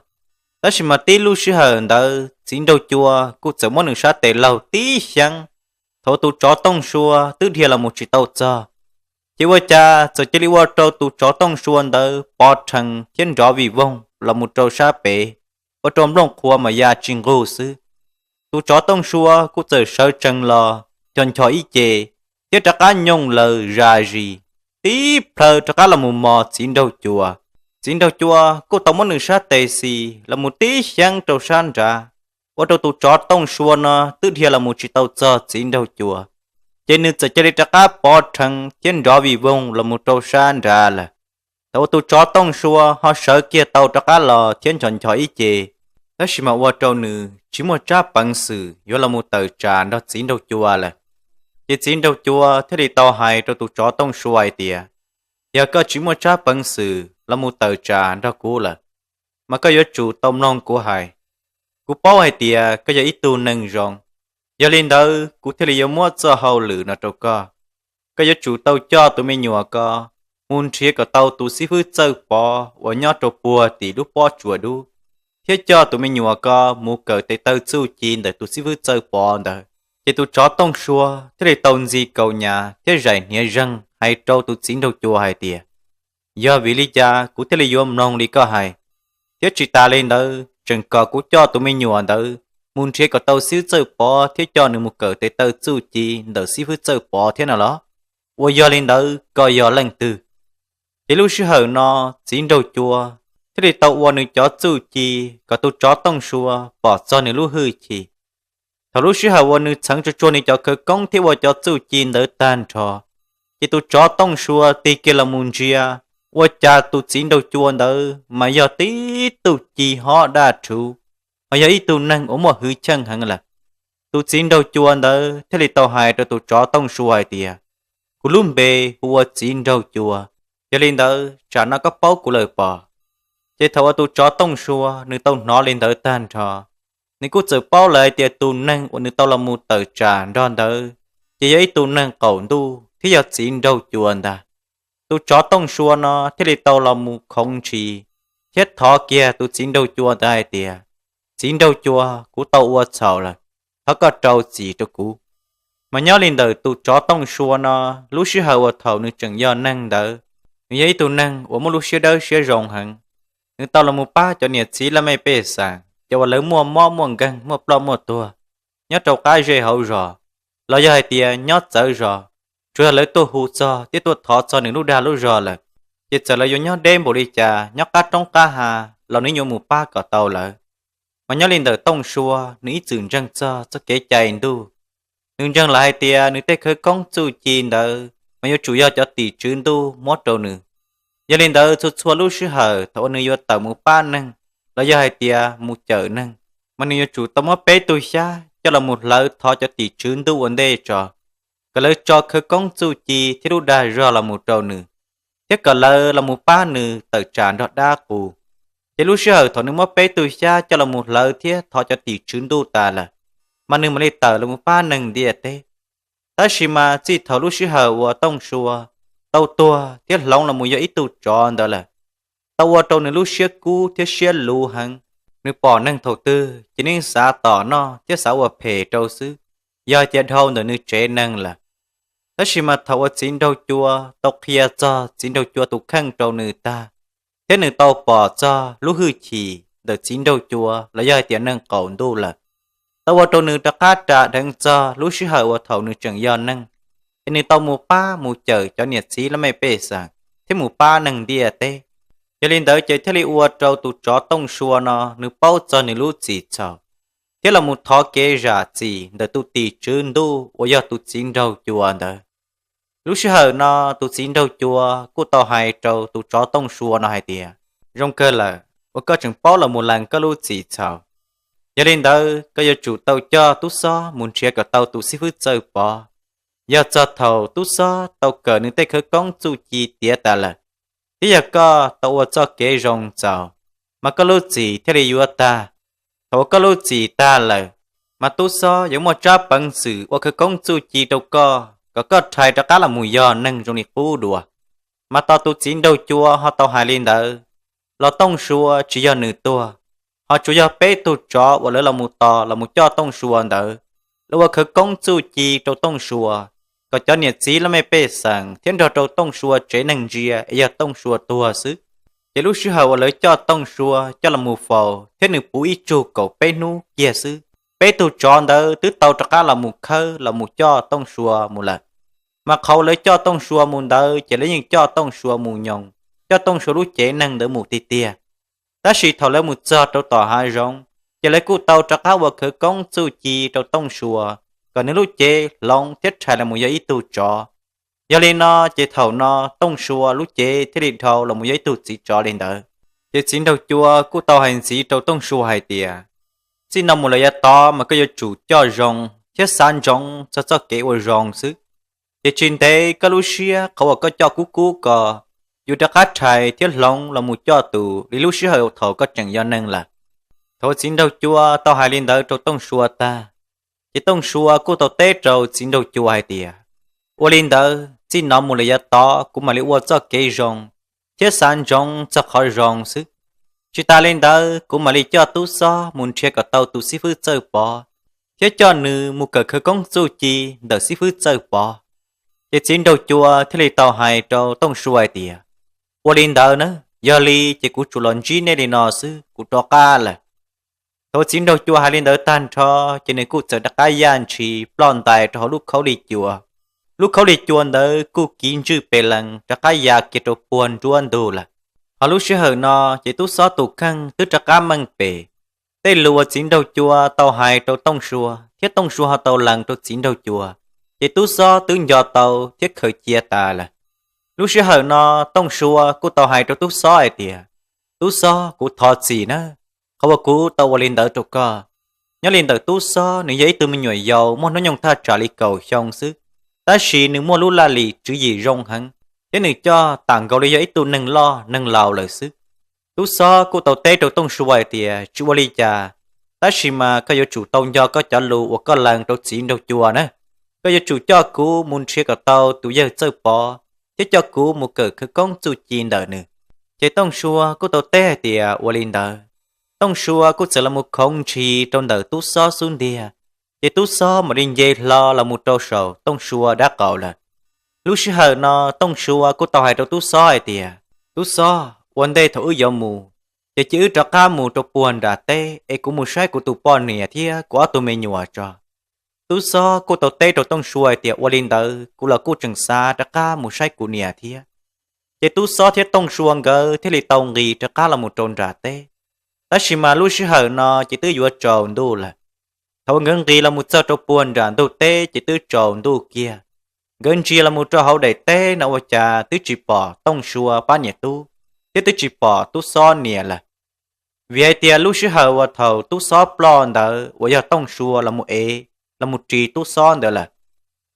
Tab sis mas tib lub sij hawm ntawd txiv nraug cua kuj txawm muab nws sab tes laug tib xyeeb. Thaum tus tsov Tooj Sua twb dhia los mus tsis tau txog, ces ua cas txawm cia li ua rau tus tsov Tooj Sua ntawd pov rhees thiab nrov vij voog los mus rau sab pem, ua rau nplooj qhuav mas ya tsis nqug xwb. Tus tsov Tooj Sua kuj txawm sawv tsees los ncho ncho ib ce, thiab rov qab nyooj laws zas zis, tib plhaw rov qab los mus mos txiv nraug cua. Txiv nraug cua kuj tau muab nws sab tes xis los mus tib xyeeb rau sab nrad, ua rau tus tsov Tooj Sua no twb dhia los mus tsis tau txog txiv nraug cua, ces nws txawm cia li rov qab pov rhees thiab nrov vij voog los mus rau sab nrad lawm. Thaum uas tus tsov Tooj Sua ho sawv kiag tau rov qab los thiab ncho ncho ib ce, tab sis mas ua rau nws tsis muaj tsab peev xwm yuav los mus tawm tsam nrog txiv nraug cua lawm. Ces txiv nraug cua thiaj li tau hais rau tus tsov Tooj Sua hais tias, yog koj tsis muaj tsab peev xwm los mus tawm tsam nrog kuv lawm, mas koj yuav tsum tau mloog kuv hais. Kuv paub hais tias koj yog ib tug neeg zoo, yog li ntawd kuv thiaj li yuav muab txoj hauj lwm no rau koj. Koj yuav tsum tau coj tus me nyuam ko mus nrhiav kom tau tus xib fwb Txawj Pov uas nyob rau puag tim lub pob tsuas dub, thiab coj tus me nyuam ko mus kawm tes taw txuj ci ntawm tus xib fwb Txawj Pov ntawd. Ces tus tsov Tooj Sua thiaj li tau ntxi kaus hniav thiab zais hniav zeeg hais rau tus txiv nraug cua hais tias, yog vim li cas kuv thiaj li yuav mloog li koj hais, thiab tsis tas li ntawd tseem kom kuv coj tus me nyuam ntawd mus nrhiav kom tau xib fwb Txawj Pov thiab coj nws mus kawm tes taw txuj ci ntawm xib fwb Txawj Pov thiab no los? Uas yog li ntawd koj yog leej twg? Ces lub sij hawm no txiv nraug cua thiaj li tau ua nws cov txuj ci kom tus tsov Tooj Sua pom txog nws lub hwj chim. Thaum lub sij hawm uas nws txheev tsuag tsuag nws cov khawv koob thiab ua cov txuj ci ntawd tag nrho, ces tus tsov Tooj Sua tig kiag los mus ntsia, ua cas tus txiv nraug cua ntawd mas yog tib tug ci hob daj rhuv, ho yog ib tug neeg uas muaj hwj chim heev lawm. Tus txiv nraug cua ntawd thiaj li tau hais rau tus tsov Tooj Sua hais tias, kuv lub npe hu ua txiv nraug cua, yog li ntawd tsam no koj paub kuv lawm pob? Ces thaum uas tus tsov Tooj Sua nws tau hnov li ntawd tag nrho, nws kuj txawm paub lawm hais tias tus neeg uas nws tau los mus tawm tsam nrog ntawd ces yog ib tug neeg qaum ntuj thiab yog txiv nraug cua ntag. Tus tsov Tooj Sua no thiaj li tau los mus khoov ntshis thiab thov kiag tus txiv nraug cua ntawd hais tias, txiv nraug cua, kuv tau ua txhaum lawm, thov koj rau txim rau kuv. Mas nyob li ntawm tus tsov Tooj Sua no, lub sij hawm uas thaum nws tseem yog neeg ntawd, nws yog ib tug neeg uas muaj lub siab dawb siab zoo heev. Nws tau los mus pab cov niam txiv laj mej pej xeem, cov uas lawv muaj mob muaj nkeeg, muaj ploj muaj tuag nyob rau qab zej hauv zos, los yog hais tias nyob txawv zos, tsuas yog lawv tuaj hu txog thiab tuaj thov txog nws lub dag lub zog lawm, ces txawm lawv yuav nyob deb npaum li cas, nyob qab roob qab hav los nws yuav mus pab kom tau lawv. Mas nyob li ntawm Tooj Sua, nws ib txwm ntseeg txog txoj kev cai ntuj. Nws ntseeg lawm hais tias nws tej khawv koob txuj ci ntawd mas yuav tsum yog cov tim tswv ntuj muab rau nws. Yog li ntawd txhua txhua lub sij hawm thaum uas nws yuav tawm mus pab neeg, los yog hais tias mus cawm neeg, mas nws yuav tsum tau muab peb tug xyab coj los mus hlawv thov cov tim tswv ntuj ua ntej tso, kom lawv tso khawv koob txuj ci thiab lub dag zog los mus rau nws, thiab kom lawv los mus pab nws tawm tsam nrog dab qus. Ces lub sij hawm thaum nws muab peb tug xyab coj los mus hlawv thiab thov cov tim tswv ntuj tas lawm, mas nws mam li tawm los mus pab neeg ntiaj teb. Tab sis mas txij thaum lub sij hawm uas Tooj Sua tau tuag thiab hloov los mus yog ib tug tsov ntawd lawm, tau ua rau nws lub siab kub thiab siab luv heev. Nws pom neeg thaum twg ces nws xav tom noj thiab xav ua phem rau xwb, yog hais tias dhau ntawm nws tsev neeg lawm. Tab sis mas thaum uas txiv nraug cua tau qhia txog txiv nraug cua tus kheej rau nws tag, thiab nws tau pom txog lub hwj chim ntawm txiv nraug cua los yog hais tias neeg qaum ntuj lawm, tau ua rau nws rov qab ras dheev txog lub sij hawm uas thaum nws tseem yog neeg, es nws tau mus pab mus cawm cov niam txiv laj mej pej xeem thiab mus pab neeg ntiaj teb. Yog li ntawd ces thiaj li ua rau tus tsov Tooj Sua no nws paub txog nws lub txim txhaum, thiab los mus thov kev zam txim ntawm tus tim tswv ntuj uas yog tus txiv nraug cua ntawd. Lub sij hawm no tus txiv nraug cua kuj tau hais rau tus tsov Tooj Sua no hais tias, zoo kawg lawm uas koj tseem paub los mus lees koj lub txim txhaum. Yog li ntawd koj yuav tsum tau coj tub xob mus nrhiav kom tau tus xib fwb Txawj Pov. Yog txog thaum tub xob tau kawm nws tej khawv koob txuj ci tiav tas lawm, thiab yog koj tau ua txoj kev zoo txaus, mas koj lub txim thiaj li yuav tag. Thaum uas koj lub txim tag lawm, mas tub xob yuav muaj tsab peev xwm ua khawv koob txuj ci rau koj kom koj rhais rov qab los mus yog neeg zoo li qub dua. Mas tos tus txiv nraug cua ho tau hais li ntawd los Tooj Sua tsis yog nws tuag, ho tsuas yog peb tug tsov uas lawv los mus tos los mus coj Tooj Sua ntawd, lawv ua khawv koob txuj ci rau Tooj Sua, kom cov niam txiv laj mej pej xeem thiab nrog rau Tooj Sua tsev neeg ntsia es yog Tooj Sua tuag xwb. Ces lub sij hawm uas lawv coj Tooj Sua coj los mus faus thiab nws puv ib tsug kaum peb hnub kiag xwb, peb tug tsov ntawd twb tau rov qab los mus khawb los mus coj Tooj Sua mus lawm. Mas qhov uas lawv coj Tooj Sua mus ntawd ces lawv yeej coj Tooj Sua mus nyoos, coj Tooj Sua lub cev neeg ntawd mus tiag tiag. Tab sis thaum lawv mus txog rau tom hav zoov, ces lawv kuj tau rov qab ua khawv koob txuj ci rau Tooj Sua, kom nws lub cev hloov thiab rhais los mus yog ib tug tsov. Yog li no ces thaum no Tooj Sua lub cev thiaj li dhau los mus yog ib tug txiv tsov li ntawd. Ces txiv nraug cua kuj tau hais ntxiv rau Tooj Sua hais tias, txij no mus lawm yav tod mas koj yuav tsum coj zoo thiab xav ntsoov txog txoj kev ua zoo xwb. Ces tsis ntev koj lub siab qhov uas koj coj kub kub ko yuav rov qab rhais thiab hloov los mus coj tus li lub sij hawm thaum koj tseem yog neeg lawm. Thaum uas txiv nraug cua tau hais li ntawd rau Tooj Sua tag, ces Tooj Sua kuj tau teb rau txiv nraug cua hais tias, ua li ntawd txij no mus lawm yav tod kuv mam li ua txoj kev zoo thiab xav ntsoov txog qhov zoo xwb. Tsis tas li ntawd kuv mam li coj tub xob mus nrhiav kom tau tus xib fwb Txawj Pov, thiab coj nws mus kawm khawv koob txuj ci ntawm xib fwb Txawj Pov. Ces txiv nraug cua thiaj li tau hais rau Tooj Sua hais tias, ua li ntawd na, yog li ces kuv tsuas los ntsib nej li no xwb, kuv rov qab lawm. Thaum txiv nraug cua hais li ntawd tag nrho, ces nws kuj txawm rov qab yaj ntshis ploj ntais rau hauv lub khaub lig cua. Lub khaub lig cua ntawd kuj kiv ntswj pes lees rov qab ya kiag rau puag nruab ntug lawm. Hos lub sij hawm no, ces tub xob tus kheej twb rov qab meej pem. Tej lus uas txiv nraug cua tau hais rau Tooj Sua thiab Tooj Sua ho tau lees rau txiv nraug cua, ces tub xob twb nco tau thiab khaws cia tas lawm. Lub sij hawm no, Tooj Sua kuj tau hais rau tub xob hais tias, Tub xob, kuv thov txim na, qhov uas kuv tau ua li ntawd rau koj. Nyob li ntawm tub xob, nws yog ib tug me nyuam yaus muaj hnub nyoog thaj tsam li kaum xyoo xwb, tab sis nws muaj lub laj lim tswv yim zoo heev, thiab nws coj tas nkaus li yog ib tug neeg loj neeg laus lawm xwb. Tub xob kuj tau teb rau Tooj Sua hais tias, Tsis ua li cas, tab sis mas koj yuav tsum tau nco koj cov lus uas koj lees rau txiv nraug cua na. Koj yuav tsum coj kuv mus nrhiav kom tau tus yawg Txawj Pov, thiab coj kuv mus kawm khawv koob txuj ci ntawm nws. Ces Tooj Sua kuj tau teb hais tias, Ua li ntawd. Tooj Sua kuj txawm los mus khoov ntshis rau ntawm tub xob xub ntiag, ces tub xob mam li nce hlo los mus rau saum Tooj Sua dab qaum lawm. Lub sij hawm no, Tooj Sua kuj tau hais rau tub xob hais tias, Tub xob, ua ntej thaum wb yuav mus, ces cia wb rov qab mus rau puag nram teb es kuv mus saib kuv tus poj niam thiab kuv ob tug me nyuam tso. Tub xob kuj tau teb rau Tooj Sua hais tias, Ua li ntawd, kuv los kuj tseem xav rov qab mus saib kuv niam thiab. Ces tub xob thiab Tooj Sua nkawd thiaj li tau nqis rov qab los mus rau nram teb. Tab sis mas lub sij hawm no ces twb yuav tsaus ntuj lawm. Thaum uas nkawd nqis los mus txog rau puag nram ntug teb ces twb tsaus ntuj kiag. Nkawd ntsia los mus rau hauv daim teb no ua cas twb tsis pom Tooj Sua pab niam tub, thiab twb tsis pom tub xob niam lawm. Vim hais tias lub sij hawm uas thaum tub xob ploj ntawd uas yog Tooj Sua los mus ev, los mus ris tub xob ntawd lawm,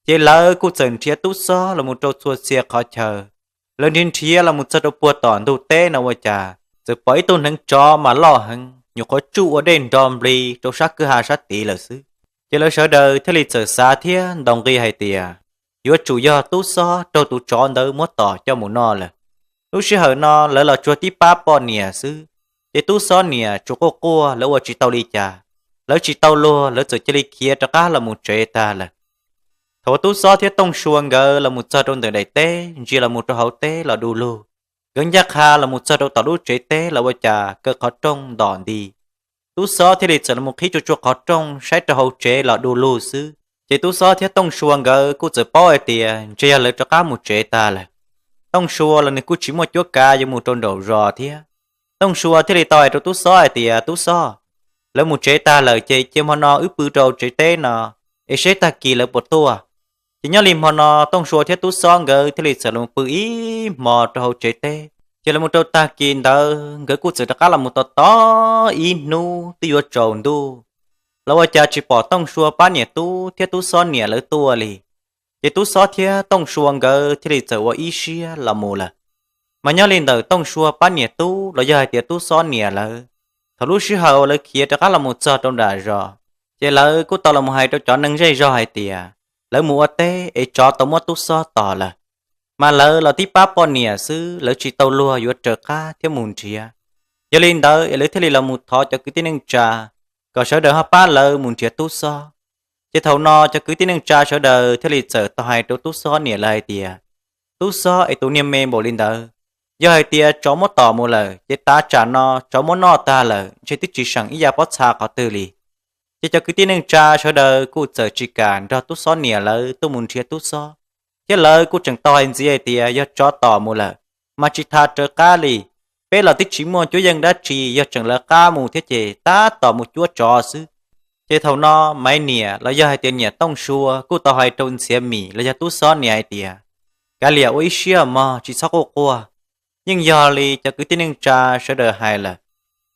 ces lawv kuj txawm nrhiav tub xob los mus rau txhua txhia qhov chaw. Lawv nrhiav nrhiav los mus txog rau puag tom ntug teb no ua cas txawm pom ib tug hneev tsov mas loj heev, nyuam qhuav tsuj ua dej nro nplig rau sab kwj ha sab tid lawm xwb. Ces lawv sawv daws thiaj li txawm xav thiab ntaus nqi hais tias, yuav tsum yog tub xob raug tus tsov ntawd muab tom coj mus noj lawm. Lub sij hawm no lawv los tsuas tib pab poj niam xwb, ces tub xob niam tsuas quaj quaj, lawv ua tsis tau li cas. Lawv tsis tau luag, lawv txawm cia li khiav rov qab los mus tsev tag lawm. Thaum uas tub xob thiab Tooj Sua nkawd los mus txog rau ntawm daim teb ntsia los mus rau hauv teb los du lug, nkawd ncaj qha los mus txog rau tom lub tsev teb los ua cas kaw qhov rooj ntom nti. Tub xob thiaj li txawm los mus qhib tsuag tsuag qhov rooj saib rau hauv tsev los du lug xwb, ces tub xob thiab Tooj Sua nkawd kuj txawm paub hais tias ntshe yog lawv rov qab mus tsev tag lawm. Tooj Sua los nws kuj tsis muaj cuab kav yuav mus rau nraum zos thiab. Tooj Sua thiaj li tau hais rau tub xob hais tias, Tub xob, lawv mus tsev tag lawm ces cia hmo no wb pw rau tsev teb no, es seb tag kis lawv puas tuaj. Ces nyob li hmo no Tooj Sua thiab tub xob nkawd thiaj li txawm los pw ib hmo rau hauv tsev teb. Ces los mus rau tag kis ntawd nkawd kuj txawm rov qab los mus tos tos ib hnub twb yuav tsaus ntuj los ua cas tsis pom Tooj Sua pab niam tub thiab tub xob niam lawv tuaj li. Ces tub xob thiab Tooj Sua nkawd thiaj li txawm ua ib siab los mus lawm. Mas nyob li ntawm Tooj Sua pab niam tub los yog hais tias tub xob niam lawv, thaum lub sij hawm uas lawv khiav rov qab los mus txog rau nram zos, ces lawv kuj tau los mus hais rau cov neeg zej zog hais tias lawv mus ua teb es tsov tau muab tub xob tom lawm. Mas lawv los tib pab poj niam xwb, lawv tsis tau luag yuav raws qab thiab mus nrhiav. Yog li ntawd es lawv thiaj li los mus thov cov kwv tij neej tsa kom sawv daws ho pab lawv mus nrhiav tub xob. Ces thaum no cov kwv tij neej tsa sawv daws thiaj li txawm tau hais rau tub xob niam lawv hais tias, Tub xob es tus niag me npaum li ntawd, yog hais tias tsov muab tom mus lawm ces tav tsam no tsov muab noj tag lawm ntshe twb tsis seem ib yam pob txha qhov twg li. Ces cov kwv tij neej tsa sawv daws kuj txawm tsis kam nrog tub xob niam lawv tuaj mus nrhiav tub xob, thiab lawv kuj tseem tau hais ntxiv hais tias yog tsov tom mus lawm mas tsis tas raws qab li. Peb los twb tsis muaj cuab yeej dab tsi, yog tseem lawv qab mus thiab ces tab tom mus cuab tsov xwb. Ces thaum no Maiv niam los yog hais tias niam Tooj Sua kuj tau hais rau Ntxhiav Mim los yog tub xob niam hais tias, Kav liam ua ib siab mog, tsis txhob quaj quaj. Yeej yog li cov kwv tij neej tsa sawv daws hais lawm,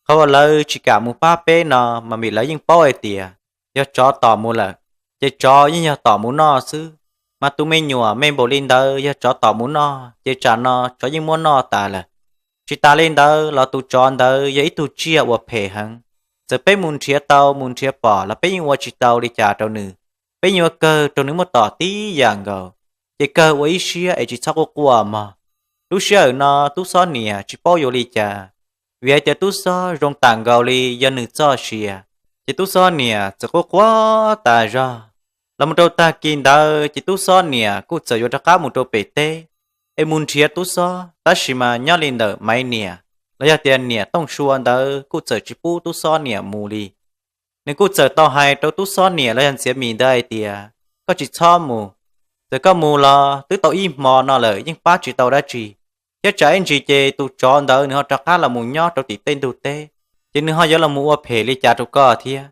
qhov uas lawv tsis kam mus pab peb no mas vim lawv yeej paub hais tias yog tsov tom mus lawm ces tsov yeej yog tom mus noj xwb. Mas tus me nyuam me npaum li ntawd yog tsov tom mus noj ces tsam no tsov yeej muab noj tas lawm. Tsis tas li ntawd los tus tsov ntawd yog ib tug tsiaj uas phem heev. Txawm peb mus nrhiav tau mus nrhiav pom los peb yeej ua tsis tau li cas rau nws. Peb yeej yuav kawg rau nws muab tom tib yam nkaus. Ces kawg ua ib siab es tsis txhob quaj quaj mog. Lub sij hawm no tub xob niam tsis paub yuav li cas, vim hais tias tub xob zoo tam nkaus li yog nws txoj sia. Ces tub xob niam txawm quaj quaj tas zog. Los mus rau tag kis ntawd ces tub xob niam kuj txawm yuav rov qab mus rau pem teb es mus nrhiav tub xob, tab sis mas nyob li ntawm Maiv niam los yog tias niam Tooj Sua ntawd kuj txawm tsis pub tub xob niam mus li. Nws kuj txawm tau hais rau tub xob niam los yog Ntxiav Mis ntawd hais tias, koj tsis txhob mus, txawm koj mus los twb tau ib hmo no lawm yeej pab tsis tau dab tsi, thiab tsam ib ntsis ces tus tsov ntawd nws ho rov qab los mus nyob rau tim tej ntug teb, ces nws ho yuav los mus ua phem li cas rau koj thiab.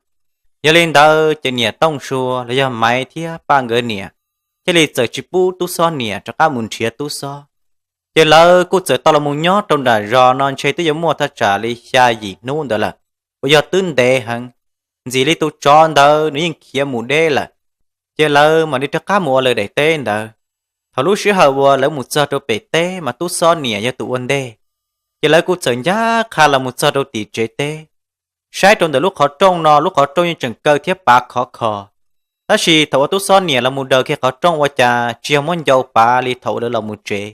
Yog li ntawd ces niam Tooj Sua los yog Maiv thiab Paj nkawd niam thiaj li txawm tsis pub tub xob niam rov qab mus nrhiav tub xob. Ces lawv kuj txawm tau los mus nyob rau nram zos no ntshe twb yuav muaj thaj tsam li xya yim hnub ntawd lawm, uas yog twb ntev heev, ntxim li tus tsov ntawd nws yeej khiav mus deb lawm. Ces lawv mam li rov qab mus ua lawv daim teb ntawd. Thaum lub sij hawm uas lawv mus txog rau pem teb mas tub xob niam yog tus ua ntej, ces lawv kuj txawm ncaj qha los mus txog rau tim tsev teb. Saib rau ntawm lub qhov rooj no, lub qhov rooj yeej tseem kaw thiab pav khov kho. Tab sis thaum uas tub xob niam los mus daws kiag qhov rooj ua cas tsis yog muab ncau pav li thaum uas lawv los mus tsev,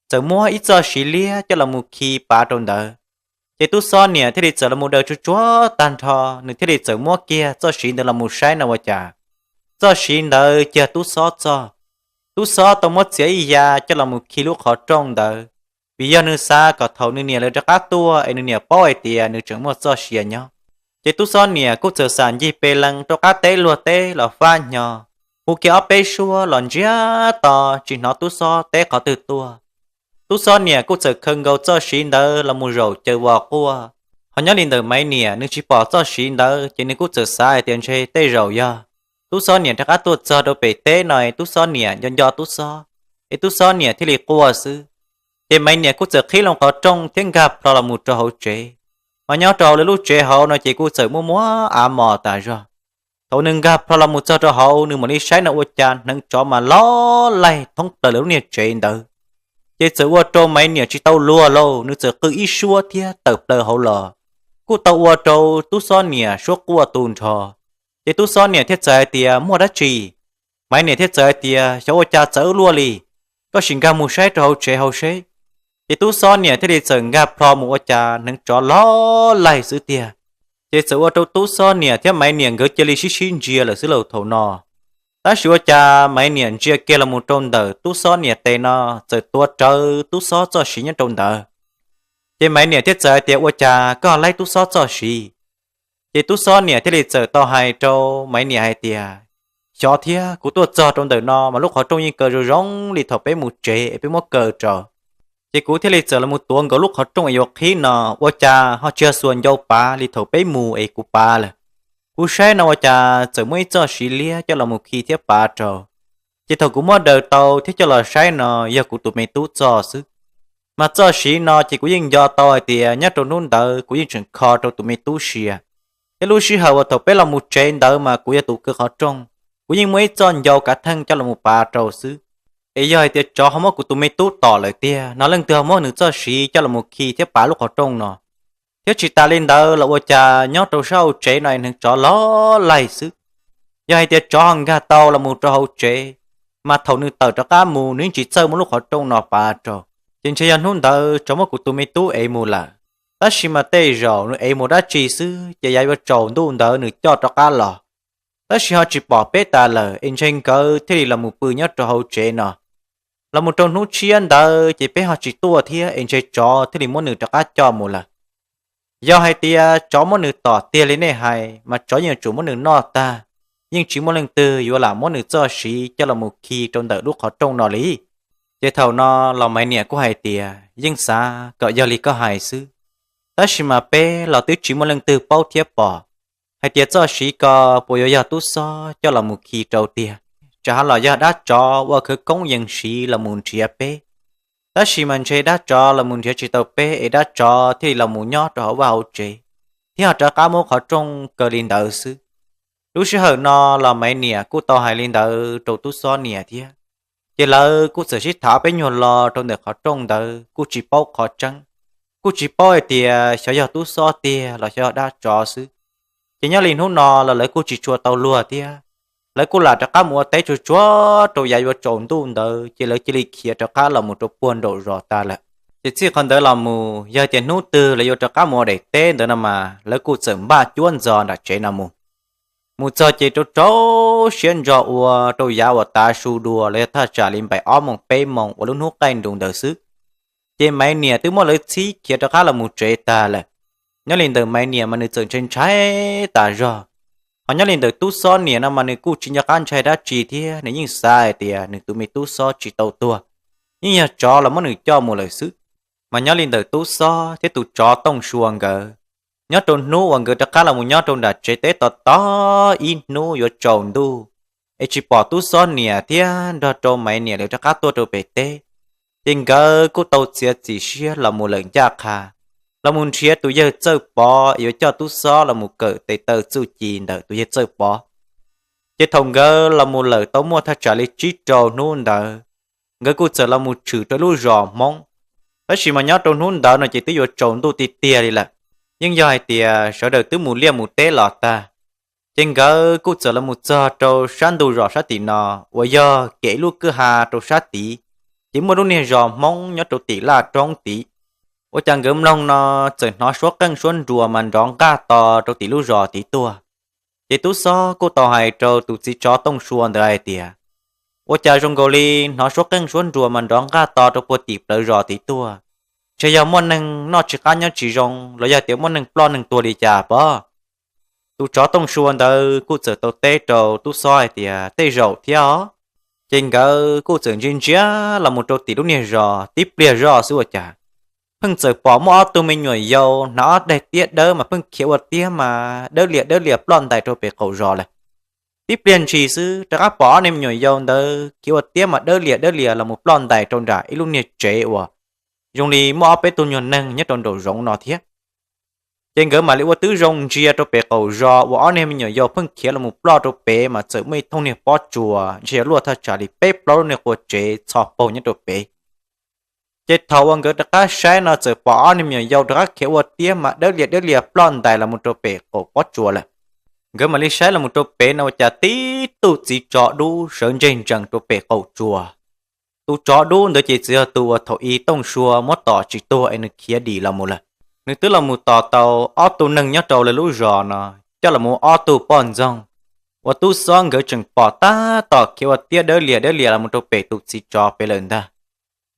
txawm muab ib txoj siv liab coj los mus khi pav rau ntawd. Ces tub xob niam thiaj li txawm los mus daws tsuag tsuag tag nrho, nws thiaj li txawm muab kiag txoj siv ntawd los mus saib no ua cas txoj siv ntawd yog tub xob txoj. Tub xob tau muab txiav ib ya coj los mus khi lub qhov rooj ntawd, vim yog nws xav kom thaum nws niam lawv rov qab tuaj es nws niam paub hais tias nws tseem muaj txoj sia nyob. Ces tub xob niam kuj txawm xam ncig pes lees rau qab teb luag teb los fab hnyo, hu kiag ob peb suab los ntsiag to tsis hnov tub xob teb qhov twg tuaj. Tub xob niam kuj txawm khaws nkaus txoj siv ntawd los mus zaum caws vos quaj. Ho nyob li ntawm Maiv niam nws tsis pom txoj siv ntawd ces nws kuj txawm xav hais tias ntshe tej zaum yog tub xob niam rov qab tuaj txog rau pem teb no es tub xob niam nco nco tub xob, es tub xob niam thiaj li quaj xwb. Ces Maiv niam kuj txawm qhib loo qhov rooj thiab nkag plho los mus rau hauv tsev. Mas nyob rau hauv lawv lub tsev hauv no ces kuj txawm muaj muab av mos tas zog. Thaum nws nkag plho los mus txog rau hauv, nws mam li saib no ua cas hneev tsov mas loj laig thoob plaws lawv lub niag tsev ntawd. Ces txawm ua rau Maiv niam tsis tau luag lauj, nws txawm qw ib suab thiab tawm plaws hauv los, kuj tau ua rau tub xob niam suab quaj tu nrho. Ces tub xob niam thiaj txawm hais tias, muaj dab tsi? Maiv niam thiaj txawm hais tias, xyov ua cas txawv luaj li, koj sim nkag mus saib rau hauv tsev hauv seb. Ces tub xob niam thiaj li txawm nkag plho mus ua cas hneev tsov loj laig xwb tiag. Ces txawm ua rau tub xob niam thiab Maiv niam nkawd cia li sib sib ntsia lawm xwb lauj thaum no. Tab sis ua cas Maiv niam ntsia kiag los mus rau ntawm tub xob niam tes no, txawm tuav rawv tub xob txoj siv nyob rau ntawd. Ces Maiv niam thiaj txawm hais tias, ua cas koj laib tub xob txoj siv? Ces tub xob niam thiaj li txawm tau hais rau Maiv niam hais tias, xyov thiab, kuv tuaj txog rau ntawm no mas lub qhov rooj yeej kaw zoo zoo li thaum peb mus tsev es peb muab kaw rau. Ces kuv thiaj li txawm los mus tuav nkaus lub qhov rooj es yuav qhib no, ua cas ho tsis yog xuas ncau pav li thaum peb mus es kuv pav lawm. Kuv saib no ua cas txawm muaj ib txoj siv liab coj los mus khi thiab pav rau. Ces thaum kuv muab daws tau thiab coj los saib no yog kuv tus me tub txoj xwb. Mas txoj siv no ces kuv yeej nco tau hais tias nyob rau hnub ntawd kuv yeej tseem kho rau tus me tub sia. Thiab lub sij hawm uas thaum peb los mus tsev ntawd mas kuv yog tus kaw qhov rooj, kuv yeej muaj ib txoj ncau kav theej coj los mus pav rau xwb. Es yog hais tias tsov ho muab kuv tus me tub tom lawm tiag no leej twg ho muab nws txoj siv coj los mus khi thiab pav lub qhov rooj no? Thiab tsis tas li ntawd los ua cas nyob rau sab hauv tsev no es hneev tsov loj laig xwb. Yog hais tias tsov ho nkag tau los mus rau hauv tsev, mas thaum nws tawm rov qab mus nws yeej tsis txawj muab lub qhov rooj no pav rau. Ces ntshe yog hnub ntawd tsov muab kuv tus me tub ev mus lawm. Tab sis mas tej zaum nws ev mus dab tsi xwb ces yav yuav tsaus ntuj ntawd nws coj rov qab los. Tab sis ho tsis pom peb tas lawm es ntshe nkawd thiaj li los mus pw nyob rau hauv tsev no. Los mus rau hnub tshiab ntawd ces peb ho tsis tuaj thiab es ntshe tsov thiaj li muab nws rov qab coj mus lawm. Yog hais tias tsov muab nws tom tiag li nej hais mas tsov yeej yuav tsum muab nws noj tag, yeej tsis muaj leej twg yuav lam muab nws txoj siv coj los mus khi rau ntawm lub qhov rooj no li. Ces thaum no los Maiv niam kuj hais tias yeej xav kom yog li koj hais xwb, tab sis mas peb los twb tsis muaj leej twg paub thiab pom hais tias txoj siv ko puas yuav yog tub xob coj los mus khi rau tiag, tsam ho los yog dab tsov ua khawv koob yees siv los mus nrhiav peb. Tab sis mas ntshe dab tsov los mus nrhiav tsis tau peb es dab tsov thiaj li los mus nyob rau hauv vaj hauv tsev, thiab ho rov qab muab qhov rooj kaw li ntawd xwb. Lub sij hawm no los Maiv niam kuj tau hais li ntawd rau tub xob niam thiab. Ces lawv kuj txawm sib tham peb nyuag lo rau ntawm qhov rooj ntawd kuj tsis paub qhov tseeb, kuj tsis paub hais tias xyov yog tub xob tiag los xyov yog dab tsov xwb. Ces nyob li hnub no los lawv kuj tsis tshua tau luag thiab, lawv kuj lam rov qab mus ua teb tsuag tsuag rau yav yuav tsaus ntuj ntawd ces lawv cia li khiav rov qab los mus rau puag nraum zos tas lawm. Ces txij qhov ntawd los mus yog tias hnub twg lawv yuav rov qab mus ua daim teb ntawd no mas lawv kuj txawm npaj cuab ntxo nram tsev no mus. Mus txog ces rau rau siab ntso ua rau yav uas tav su dua los yog thaj tsam li npaim ob moos peb moos uas lub hnub qaij nrus ntawd xwb. Ces Maiv niam twb muab lawv txhib khiav rov qab los mus tsev tag lawm. Nyob li ntawm Maiv niam mas nws txawm ntshai ntshai tas zog, Ho nyob li ntawm tub xob niam no mas nws kuj tsis nco qab ntshai dab tsi thiab, nws yeej xav hais tias nws tus me tub xob tsis tau tuag, yeej yog tsov los muab nws coj mus lawm xwb. Mas nyob li ntawm tub xob thiab tus tsov Tooj Sua nkawd, nyob rau hnub uas nkawd rov qab los mus nyob rau nram tsev teb tos tos ib hnub yuav tsaus ntuj, es tsis pom tub xob niam thiab nrog rau Maiv niam lawv rov qab tuaj rau pem teb, ces nkawd kuj tau txiav txim siab los mus lawm ncaj qha, los mus nrhiav tus yawg Txawj Pov es yuav coj tub xob los mus kawm tes taw txuj ci ntawm tus yawg Txawj Pov. Ces thaum nkawd los mus lawm tau muaj thaj tsam li tsib rau hnub ntawd, nkawd kuj txawm los mus tshwm rau lub zos Hmoob. Tab sis mas nyob rau hnub ntawd no ces twb yuav tsaus ntuj tiag tiag li lawm, yeej yog hais tias sawv daws twb mus liaj mus teb los tag. Ces nkawd kuj txawm los mus txog rau sab ntug zos sab tim no, uas yog kem ib lub kwj ha rau sab tid, ces muaj lub niag zos Hmoob nyob rau tim laj roob tid. Ua cas nkawd mloog no txawm hnov suab qeej suab nruas mas nrov nqaj to rau tim lub zos tid tuaj. Ces tub xob kuj tau hais rau tus txiv tsov Tooj Sua ntawd hais tias, ua cas zoo nkaus li hnov suab qeej suab nruas mas nrov nqaj to rau puag tim plawv zos tid tuaj? Ntshe yog muaj neeg noj tsis qab nyob tsis zoo los yog tias muaj neeg ploj neeg tuag li cas pob? Tus tsov Tooj Sua ntawd kuj txawm tau teb rau tub xob hais tias tej zaum thiab os. Ces nkawd kuj txawm ntsia ntsia los mus rau tim lub niag zos tib pliag zoj xwb ua cas pheej txawm pom muaj ob tug me nyuam yaus hnav ob daig tiab dawb mas pheej khiav ua tiab mas dawb lias dawb lias ploj ntais rau pem qaum zos lawm. Tib pliag ntshis xwb rov qab pom ob niag me nyuam yaus ntawd khiav ua tiab mas dawb lias dawb lias los mus ploj ntais rau nram ib lub niag tsev uas zoo li muaj ob peb tug nyuag neeg nyob rau nraum zoov no thiab. Ces nkawd mam li ua tib zoo ntsia rau pem qaum zos uas ob niag me nyuam yaus pheej khiav los mus ploj rau pem mas txawm muaj ib thooj niag pob tsuas ntshe yuav luaj thaj tsam li peb plaub lub niag qua tsev txho paug nyob rau pem. Ces thaum uas nkawd rov qab saib no txawm pom ob niag me nyuam yaus rov qab khiav ua tiab mas dawb lias dawb lias ploj ntais los mus rau pem qaum pob tsuas lawm. Nkawd mam li saib los mus rau pem no ua cas tib tug txiv tsov dub sawv ntseg ntsees rau pem qaum tsuas. Tus tsov dub ntawd ces txawm yog tus uas thaum ub Tooj Sua muab tom tsis tuag es nws khiav dim los mus lawm. Nws twb los mus tom tau ob tug neeg nyob rau lawv lub zos no, coj los mus ob tug poj ntxoog uas tub xob nkawd tseem pom tab tom khiav ua tiab dawb lias dawb lias los mus rau pem tus txiv tsov pem lawm ntag.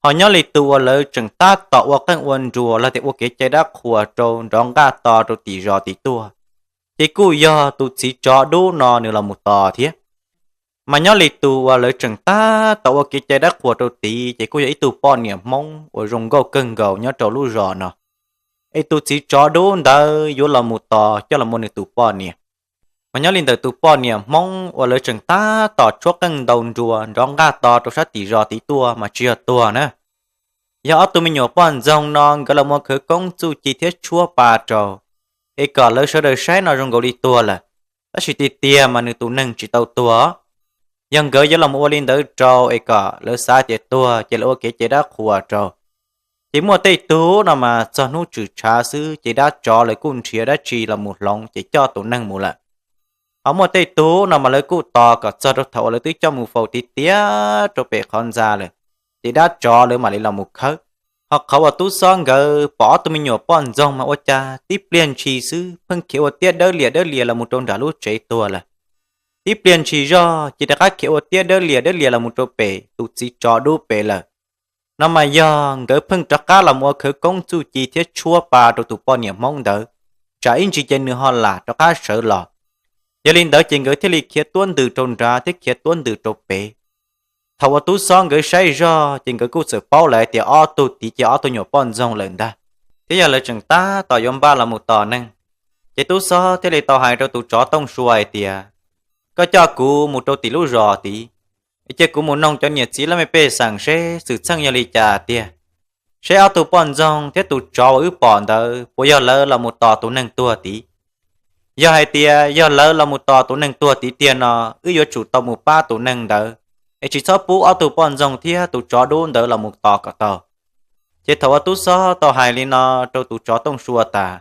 Ho nyob li tus uas lawv tseem tab tom ua qeej ua nruas los tias ua kev cai dab qhuas rau nrov nqaj to rau tim zos tid tuaj, ces kuj yog tus txiv tsov dub no nws los mus tos thiab. Mas nyob li tus uas lawv tseem tab tom ua kev cai dab qhuas rau tid ces kuj yog ib tug poj niam Hmoob uas zoo nkauj kawg nkaus nyob rau lub zos no. Es tus txiv tsov dub ntawd yuav los mus tos coj los mus nws tus poj niam. Mas nyob li ntawm tus poj niam Hmoob uas lawv tseem tab tom tshuab qeej ntaus nruas nrov nqaj to rau sab tim zos tid tuaj mas tsis yog tuag na. Yog ob tug me nyuam poj ntxoog no nkawd los mus khawv koob txuj ci thiab tshuab pa rau, es kom lawv sawv daws saib no zoo nkaus li tuag lawm, tab sis tiag tiag mas nws tus neeg tsis tau tuag. Yog nkawd yuav los mus ua li ntawd rau es kom lawv xav tias tuag ces lawv ua kev cai dab qhuas rau. Ces muaj tej tug no mas txog hnub tshwm tshav xwb ces dab tsov lawv kuj nrhiav dab tsi los mus hloov ces coj tus neeg mus lawm. Ho muaj tej tug no mas lawv kuj tos kom txog rau thaum uas lawv twb coj mus faus tiag tiag rau pem qhov ntxa lawm, ces dab tsov lawv mam li los mus khawb. Ho qhov uas tub xob nkawd pom ob tug me nyuam poj ntxoog mas ua cas tib pliag ntshis xwb pheej khiav ua tiab dawb lias dawb lias los mus rau nram lub tsev tuag lawm. Tib pliag ntshis zog ces rov qab khiav ua tiab dawb lias dawb lias los mus rau pem tus txiv tsov dub pem lawm. No mas yog nkawd pheej rov qab los mus ua khawv koob txuj ci thiab tshuab pa rau tus poj niam Hmoob ntawd, tsam ib ntsis ces nws ho lam rov qab sawv los. Yog li ntawd ces nkawd thiaj li khiav tuab ntws rau nrad thiab khiav tuab ntws rau pem. Thaum uas tub xob nkawd saib zog ces nkawd kuj txawm paub lawm tias ob tug tid ces ob tug nyuam poj ntxoog lawm ntag, thiab yog lawv tseem tab tom yuav npaj los mus tos neeg. Ces tub xob thiaj li tau hais rau tus tsov Tooj Sua hais tias, koj coj kuv mus rau tim lub zos tid, cia kuv mus noog cov niam txiv laj mej pej xeem seb xwm txheej yog li cas tiag, seb ob tug poj ntxoog thiab tus tsov uas wb pom ntawd puas yog lawv los mus tos tus neeg tuag tid. Yog hais tias yog lawv los mus tos tus neeg tuag tid tiag no, wb yuav tsum tau mus pab tus neeg ntawd, es tsis txhob pub ob tug poj ntxoog thiab tus tsov dub ntawd los mus tos kom tau. Ces thaum uas tub xob tau hais li no rau tus tsov Tooj Sua tas,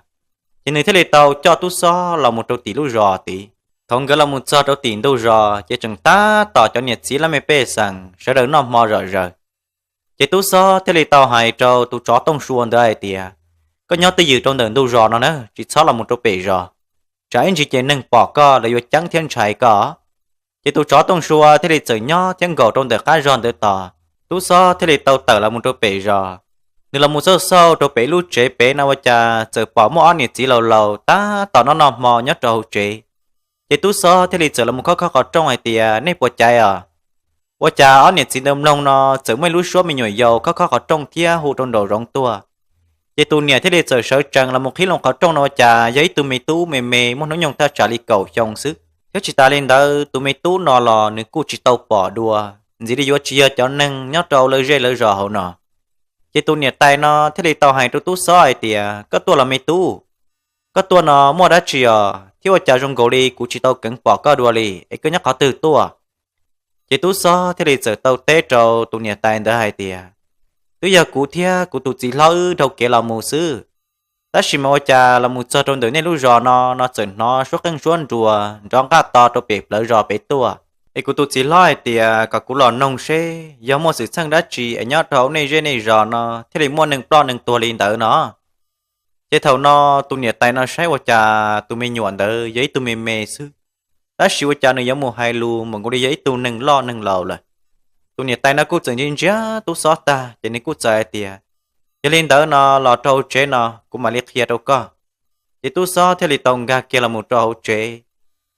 ces nws thiaj li tau coj tub xob los mus rau tim lub zos tid. Thaum nkawd los mus txog rau tim ntug zos ces tseem tab tom cov niam txiv laj mej pej xeem sawv daws noj hmo zom zaws. Ces tub xob thiaj li tau hais rau tus tsov Tooj Sua ntawd hais tias, koj nyob twj ywm rau ntawm ntug zos no na, tsis txhob los mus rau pem zos, tsam ib ntsis ces neeg pom koj lawv yuav ceeb thiab ntshai koj. Ces tus tsov Tooj Sua thiaj li txawm nyob thiab nkaum rau ntawm qab zog ntawd tos, tub xob thiaj li tau tawm los mus rau pem zos. Nws los mus xauj xauj rau pem lub tsev pem no ua cas txawm pom muaj ob niam txiv laus laus tab tom noj noj hmo nyob rau hauv tsev. Ces tub xob thiaj li txawm los mus khob khob qhov rooj hais tias, Nej puas caiv os? Ua cas ob niam txiv ntawd mloog no txawm muaj ib lub suab me nyuam yaus khob khob qhov rooj thiab hu rau nraum zoov tuaj. Ces tus niam thiaj li txawm sawv tsees los mus qhib loo qhov rooj no ua cas yog ib tug me tub me me muaj hnub nyoog thaj tsam li kaum xyoo xwb. Thiab tsis tas li ntawd tus me tub no los nws kuj tsis tau pom dua, ntxiv li yuav tsis yog cov neeg nyob rau lawv zej lawv zos hauv no. Ces tus niam tais no thiaj li tau hais rau tub xob hais tias, Koj tuaj los me tub, koj tuaj no muaj dab tsi os? Thiab ua cas zoo nkaus li kuv tsis tau keev pom koj dua li, es koj nyob qhov twg tuaj? Ces tub xob thiaj li txawm tau teb rau tus niam tais ntawd hais tias, Twb yog kuv thiab kuv tus txiv hlob wb dhau kev los mus xwb. Tab sis mas ua cas los mus txog rau ntawm nej lub zos no, no txawm hnov suab qeej suab nruas nrov nqaj to rau pem plawv zos pem tuaj. Es kuv tus txiv hlob hais tias kom kuv los noog seb yog muaj xwm txheej dab tsi es nyob rau hauv nej zej nej zos no thiaj li muaj neeg ploj neeg tuag li ntawd no. Ces thaum no tus niam tais no saib ua cas tus me nyuam ntawd yog ib tug me me xwb, tab sis ua cas nws yuav mus hais lus npaum nkaus li yog ib tug neeg loj neeg laus lawm. Tus niam tais no kuj txawm ntsia ntsia tub xob tag ces nws kuj txawm hais tias, Yog li ntawd no los rau hauv tsev no kuv mam li qhia rau koj. Ces tub xob thiaj li tau nkag kiag los mus rau hauv tsev.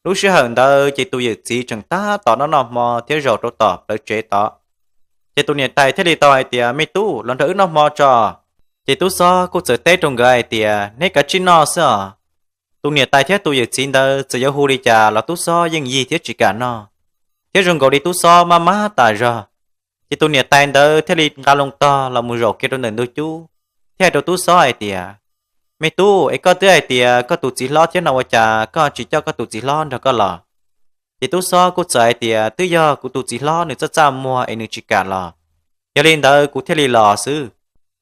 Lub sij hawm ntawd ces tus yawm txiv tseem tab tom noj noj hmo thiab zaum rau tom plawv tsev tod. Ces tus niam tais thiaj li tau hais tias, Me tub, los nrog wb noj hmo tso. Ces tub xob kuj txawm teb rau nkawd hais tias, Neb kav tsij noj xwb os. Tus niam tais thiab tus yawm txiv ntawd txawm yuav hu li cas los tub xob yeej yig thiab tsis kam noj, thiab zoo nkaus li tub xob maj mab tas zog. Ces tus niam tais ntawd thiaj li nqa loo tog los mus zaum kiag rau ntawm ntug cub, thiab hais rau tub xob hais tias, Me tub, es koj twb hais tias koj tus txiv hlob thiab no ua cas koj tsis coj koj tus txiv hlob nrog koj los? Ces tub xob kuj txawm hais tias, Twb yog kuv tus txiv hlob nws txaj txaj muag es nws tsis kam los, yog li ntawd kuv thiaj li los xwb.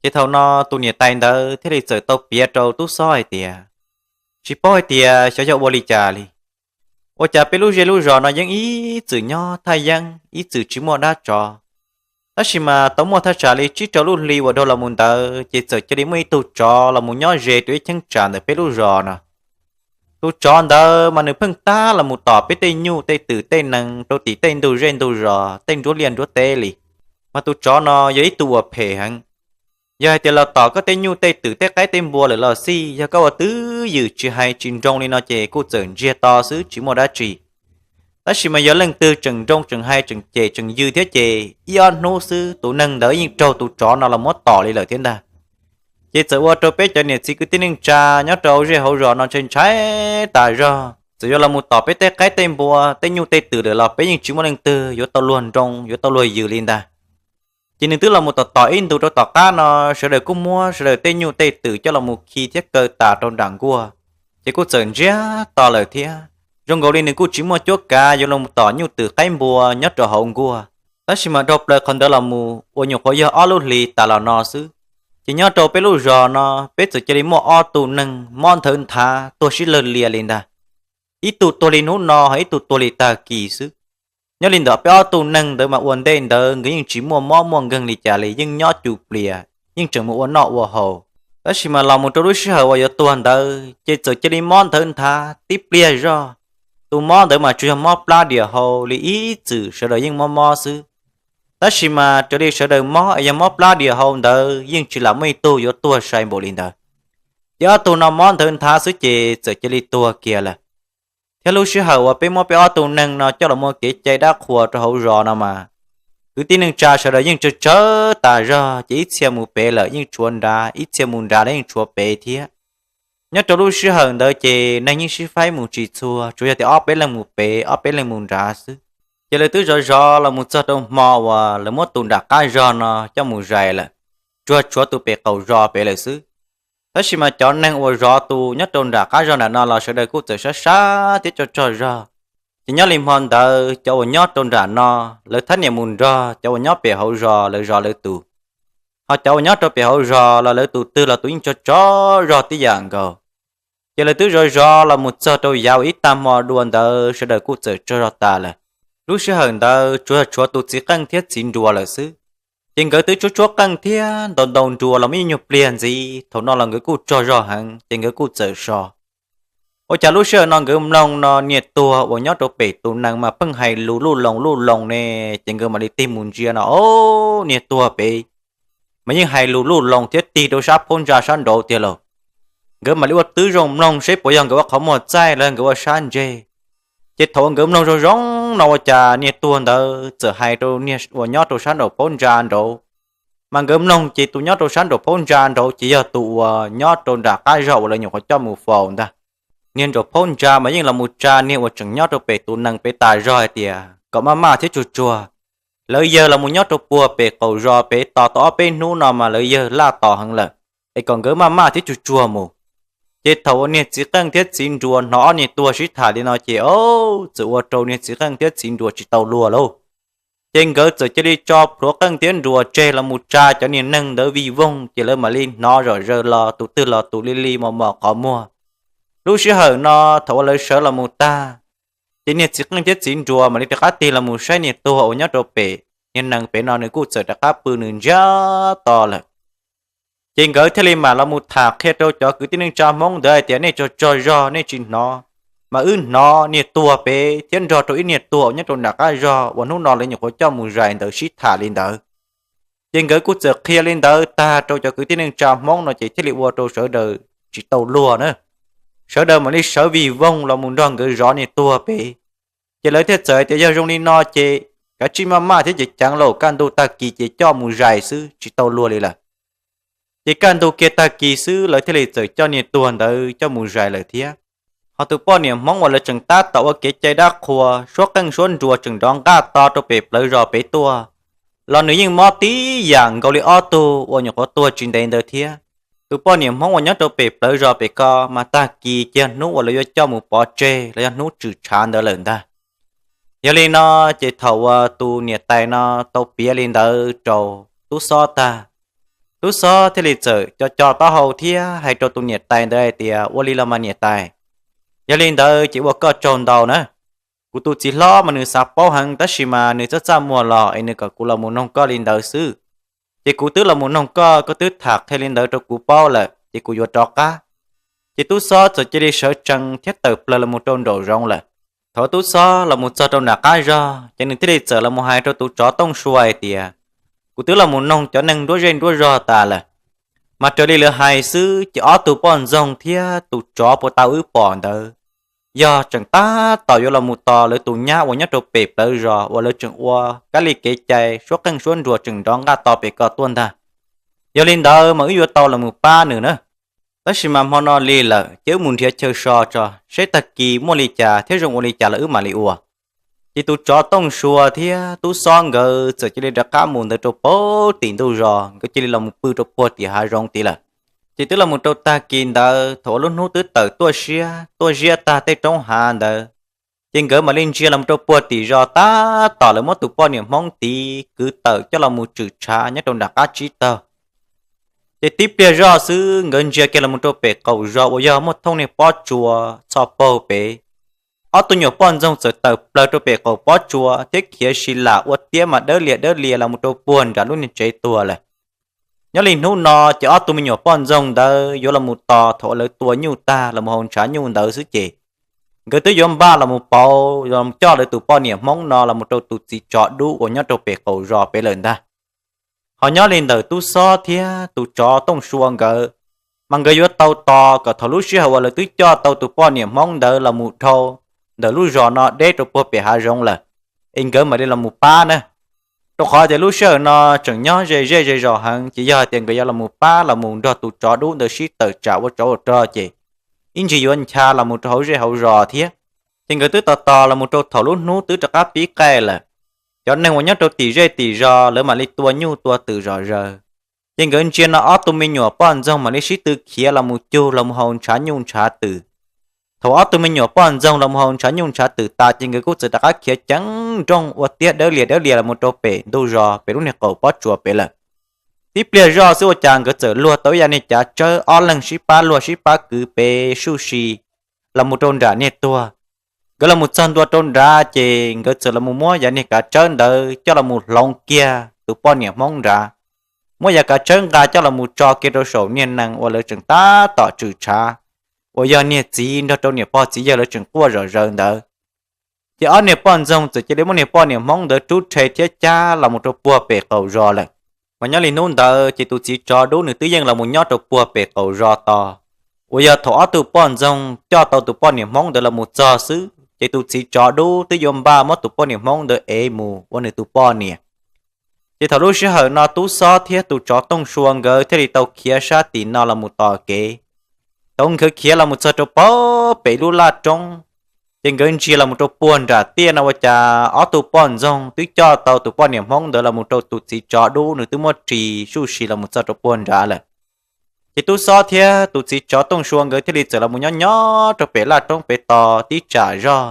Ces thaum no tus niam tais ntawd thiaj li txawm tau piav rau tub xob hais tias, Tsis paub hais tias xyov yog ua li cas li, ua cas peb lub zej lub zos no yeej ib txwm nyob thaj yeeb ib txwm tsis muaj dab tsov. Tab sis mas tau muaj thaj tsam li tsib rau lub hli uas dhau los mus ntawd ces txawm cia li muaj ib tug tsov los mus nyob ze rau ib cheeb tsam ntawm peb lub zos no. Tus tsov ntawd mas nws pheej tab los mus tom peb tej nyuj tej twm tej nees rau tim tej ntug zej ntug zos tej nruab liaj nruab teb li. Mas tus tsov no yog ib tug uas phem heev. Yog hais tias los tom koj tej nyuj tej twm tej qaib tej npua lawm los xij, yog koj ua twj ywm tsis hais tsis nroo li no ces kuj txawm ntsiag to xwb tsis muaj dab tsi. Tab sis mas yog leej twg tseem nroo tseem hais tseem cem tseem yws thiab ces ib ob hnub xwb tus neeg ntawd yeej raug tus tsov no los muab tom li lawm thiab ntag. Ces txawm ua rau peb cov niam txiv kwv tij neej tsa nyob rau hauv zej hauv zos no ntshai ntshai tas zog, txawm yuav los mus tom peb tej qaib tej npua tej nyuj tej twm lawm los peb yeej tsis muaj leej twg yuav tau luag nroo yuav tau luag yws li ntag. Ces nws twb los mus tom tom ib ntus rau tom qab no, sawv daws kuj muab sawv daws tej nyuj tej twm coj los mus khi thiab kaw tas rau nram nkuaj, ces kuj txawm ntsiag to lawm thiab. Zoo nkaus li nws kuj tsis muaj cuab kav yuav los tom nyuj twm qaib npua nyob rau hauv nkuaj. Tab sis mas dhau plaws qhov ntawd los mus uas nyuam qhuav yog ob lub hlis tas los no xwb, ces nyob rau peb lub zos no peb txawm cia li muaj ob tug neeg mob nthawv nthav tuag sib lawg lias li ntag. Ib tug tuag li hnub no ho ib tug tuag li tag kis xwb. Nyob li ntawm peb ob tug neeg ntawd mas ua ntej ntawd nkawd yeej tsis muaj mob muaj nkeeg li cas li, yeej nyob cum plias yeej tseem mus ua noj ua haus. Tab sis mas los mus rau lub sij hawm uas yuav tuag ntawd ces txawm cia li mob nthawv nthav tib pliag zog. Tus mob ntawd mas tsuas yog mob plab diam hau li ib txwm sawv daws yeej mob mob xwb. Tab sis mas raws li sawv daws mob es yog mob plab diam hau ntawd yeej tsis lam muaj ib tug yuav tuag sai npaum li ntawd. Ces ob tug no mob nthawv nthav xwb ces txawm cia li tuag kiag lawm. Thiab lub sij hawm uas peb muab peb ob tug neeg no coj los muaj kev cai dab qhuas rau hauv zos no mas, kwv tij neej tsa sawv daws yeej tsawg tsawg tas zog ces ib txhia mus pem lawm yeej tshuav nrad, ib txhia mus nrad lawm yeej tshuav pem thiab. Nyob rau lub sij hawm ntawd ces neeg yeej sib faib mus tsis txhua, tsuas yog tias ob peb leeg mus pem ob peb leeg mus nrad xwb. Ces lawv twb zov zov los mus txog rau hmo uas lawv muab tus nram qab zog no coj mus zais lawm, tsuas tshuav tus pem qaum zos pem lawm xwb. Tab sis mas cov neeg uas zov tus nyob rau nram qab zog nram no los sawv daws kuj txawm sab sab thiab tsaug tsaug zog. Ces nyob li hmo ntawd cov uas nyob rau nram no, lawv thab niam mus nrog cov uas nyob pem hauv zos lawv zov lawv tus. Ho cov uas nyob rau pem hauv zos los lawv tus twg los tus yeej tsaug tsaug zog tib yam nkaus. Ces lawv twb zov zov los mus txog rau yav uas ib tag hmo dua ntawd sawv daws kuj txawm tsaug zog tas lawm. Lub sij hawm ntawd tsuas tshuav tus txiv qeej thiab txiv nruas lawm xwb. Ces nkawd twb tshuab tshuab qeej thiab ntaus ntaus nruas los muaj ib nyuag pliag ntxiv, thaum no los nkawd kuj tsaug zog heev ces nkawd kuj txawm so. Ua cas lub sij hawm no nkawd mloog no niag tuag uas nyob rau pem tus nees mas pheej hais lus luj loos luj loos ne, ces nkawd mam li tig mus ntsia no, o, niag tuag pem mas yeej hais lus luj loos thiab tig rau sab phab ntsa sab nraud tiag lauj. Nkawd mam li ua twb zoo mloog seb puas yog nkawd ua qhov muag txaij los nkawd ua sab ntseg. Ces thaum uas nkawd mloog zoo zoo no ua cas niag tuag ntawd txawm hais rau niag uas nyob rau sab nraum phab ntsa nraud. Mas nkawd mloog ces tus nyob rau sab nraum phab ntsa nraud ces yog tus uas nyob rau nram qab zog uas lawv nyuam qhuav coj mus faus ntag. Niag nraum phab ntsa mas yeej los mus tsa niag uas tseem nyob rau pem tus nees pem tas zog hais tias kom maj maj thiab tsuag tsuag, lawv yawg los mus nyob rau puag pem qaum zos pem tos tau ob peb hnub no mas lawv yawg laj tos heev lawm, es kom nkawd maj maj thiab tsuag tsuag mus. Ces thaum uas niag txiv qeej thiab txiv nruas hnov ob niag tuag sib tham li no ces txawm ua rau niag txiv qeej thiab txiv nruas tsis tau luag lauj. Ces nkawd txawm cia li tso plhuav qeej thiab nruas tseg los mus tsa cov niag neeg ntawd vij voog ces lawv mam li hnov zom zaws los tus twg los tus li li mos mos qhov muag. Lub sij hawm no thaum uas lawv sawv los mus tag, ces niag txiv qeej thiab txiv nruas mam li rov qab tig los mus saib niag tuag uas nyob rau pem niag nees pem no nws kuj txawm rov qab pw nws ntsiag to lawm. Ces nkawd thiaj li mam los mus tham qhia rau cov kwv tij neej tsa Hmoob ntawd hais tias nej tsaug tsaug zog nej tsis hnov, mas wb hnov niag tuag pem thiab nrog rau ib niag tuag uas nyob rau nram qab zog uas hnub no lawv nyuam qhuav coj mus zais ntawd sib tham li ntawd. Ces nkawd kuj txawm qhia li ntawd tag rau cov kwv tij neej tsa Hmoob no ces thiaj li ua rau sawv daws tsis tau luag na. Sawv daws mam li sawv vij voog los mus nrog nkawd zov niag tuag pem. Ces lawv thiaj txawm hais tias yog zoo li no ces kav tsij maj maj thiab ceev ceev lauj, kaj ntug tag kis ces coj mus zais xwb tsis tau luag li lawm. Ces kaj ntug kiag tag kis xwb lawv thiaj li txawm coj niag tuag ntawd coj mus zais lawm thiab. Ho tus poj niam Hmoob uas lawv tseem tab tom ua kev cai dab qhua, suab qeej suab nruas tseem nrov nqaj to rau pem plawv zos pem tuaj, los nws yeej mob tib yam nkaus li ob tug uas nyuam qhuav tuag tsis ntev ntawd thiab. Tus poj niam Hmoob uas nyob rau pem plawv zos pem ko mas tag kis ces yog hnub uas lawv yuav coj mus pov tseg los yog hnub tshwm tshav ntawd lawm ntag. Yog li no ces thaum uas tus niam tais no tau piav li ntawd rau tub xob tag, tub xob thiaj li txawm co co taub hau thiab hais rau tus niam tais ntawd hais tias ua li los mas niam tais, yog li ntawd ces ua koj tsaug ntau na. Kuv tus txiv hlob mas nws xav paub heev tab sis mas nws txaj txaj muag los es nws kom kuv los mus noog koj li ntawd xwb. Ces kuv twb los mus noog koj, koj twb tham qhia li ntawd rau kuv paub lawm ces kuv yuav rov qab. Ces tub xob txawm cia li sawv tsees thiab tawm plaws los mus rau nraum zoov lawm. Thaum tub xob los mus txog rau nram qab zog ces nws thiaj li txawm los mus hais rau tus tsov tooj sua hais tias kuv twb los mus noog cov neeg nruab zej nruab zog tas lawm, mas raws li lawv hais xwb ces ob tug poj ntxoog thiab tus tsov puag ta wb pom ntawd yog tseem tab tom yuav los mus tos lawv tus nyab uas nyob rau pem plawv zos uas lawv tseem ua kab li kev cai suab qeej suab nruas tseem nrov nqaj to pem ko tuaj ntag. Yog li ntawd mas wb yuav tau los mus pab nws na. Tab sis mas hmo no li lawm ces wb mus nrhiav chaw so tso, saib tag kis muaj li cas thiab zoo ua li cas los wb mam li ua. Ces tus tsov tooj sua thiab tub xob nkawd txawm cia li rov qab mus ntawd rau puag tim ntug zos, nkawd cia li los mus pw rau puag tim hav zoov tid lawm. Ces twb los mus rau tag kis ntawd thaum uas lub hnub twb tawm tuaj siab tuaj ziab tag tej roob hav ntawd, ces nkawd mam li ntsia los mus rau puag tim zos tab tom lawv muab tus poj niam Hmoob tid kwv tawm coj los mus tshwm tshav nyob rau nram qab tsib taug. Ces tib pliag zoj xwb nkawd ntsia kiag los mus rau pem qaum zos uas yog muaj thooj niag pob tsuas txho paug pem. Ob tug me nyuam poj ntxoog txawm tawm plaws rau pem qaum pob tsuas thiab khiav si lam ua tiab mas dawb lias dawb lias los mus rau puag nram lub niag tsev tuag lawm. Nyob li hnub no ces ob tug me nyuam poj ntxoog ntawd yuav los mus tos thaum uas lawv tua nyuj tag los mus haus ntshav nyuj ntawd xwb ces nkawd twb yuav npaj los mus pauv los coj lawv tus poj niam Hmoob no los mus rau tus txiv tsov dub uas nyob rau pem qaum zos pem lawm ntag. Ho nyob li ntawm tub xob thiab tus tsov tooj sua nkawd, mas nkawd yuav tau tos kom thaum lub sij hawm uas lawv twb coj tau tus poj niam Hmoob ntawd los mus dhau ntawm lub zos no deb rau puag pem hav zoov lawm, es nkawd mam li los mus pab na. Rau qhov tias lub sij hawm no tseem nyob ze zej ze zos heev ces yog hais tias nkawd yuav los mus pab los mus nrog tus tsov dub ntawd sib tawm tsam ua tsov ua rog ces ib ntsis yuav ncha los mus rau hauv zej hauv zos thiab. Ces nkawd twb tos tos los mus rau thaum lub hnub twb rov qab pib qaij lawm, cov neeg uas nyob rau tim zej tim zos lawv mam li tua nyuj tua twm zom zaws. Ces nkawd ntsia no ob tug me nyuam poj ntxoog mam li sib tw khiav los mus cug los mus haus ntshav nyuj ntshav twm. Thaum ob tug me nyuam poj ntxoog los mus haus ntshav nyuj ntshav twm tas ces nkawd kuj txawm rov qab khiav ceev nrooj ua tiab dawb lias dawb lias los mus rau pem ntug zos pem lub niag qaum pob tsuas pem lawm. Tib pliag zoj xwb ua cas nkawd txawm luag tau ib yav niag cav tsawb, ob leeg sib pab luag sib pab kwv pem suj si los mus rau nram niag tuag. Nkawd los mus txog ntua rau nrad ces nkawd txawm los mus muab yav niag kav tsawb ntawd coj los mus hloov kiag tus poj niam Hmoob nrad, muab yav kav tsawb nqa coj los mus tso kiag rau saum niag nees uas lawv tseem tab tom tshwm tshav, uas yog niag txiv nrog rau niam pog txiv yawg lawv tseem quaj zom zaws ntawd. Ces ob niag poj ntxoog txawm cia li muab niag poj niam Hmoob ntawd rub rhe thiab cab los mus rau puag pem qaum zos lawm. Mas nyob li hnub ntawd ces tus txiv tsov dub nws twb yeej los mus nyob rau puag pem qaum zos tos, uas yog thaum ob tug poj ntxoog coj tau tus poj niam Hmoob ntawd los mus txog xwb, ces tus txiv tsov dub twb yuav npaj muab tus poj niam hmoob ntawd ev mus ua nws tus poj niam. Ces thaum lub sij hawm no tub xob thiab tus tsov tooj sua nkawd thiaj li tau khiav sab tim no los mus tom kev. Thaum nkawd khiav los mus txog rau pem lub laj roob, ces nkawd ntsia los mus rau puag nram tiaj no ua cas ob tug poj ntxoog twb coj tau tus poj niam hmoob ntawd los mus rau tus txiv tsov dub nws twb muab ris suj si los mus txog rau puag nrad lawm. Ces tub xob thiab tus txiv tsov tooj sua nkawd thiaj li txawm los mus nyob nyob rau pem laj roob pem tos tib tsam zog.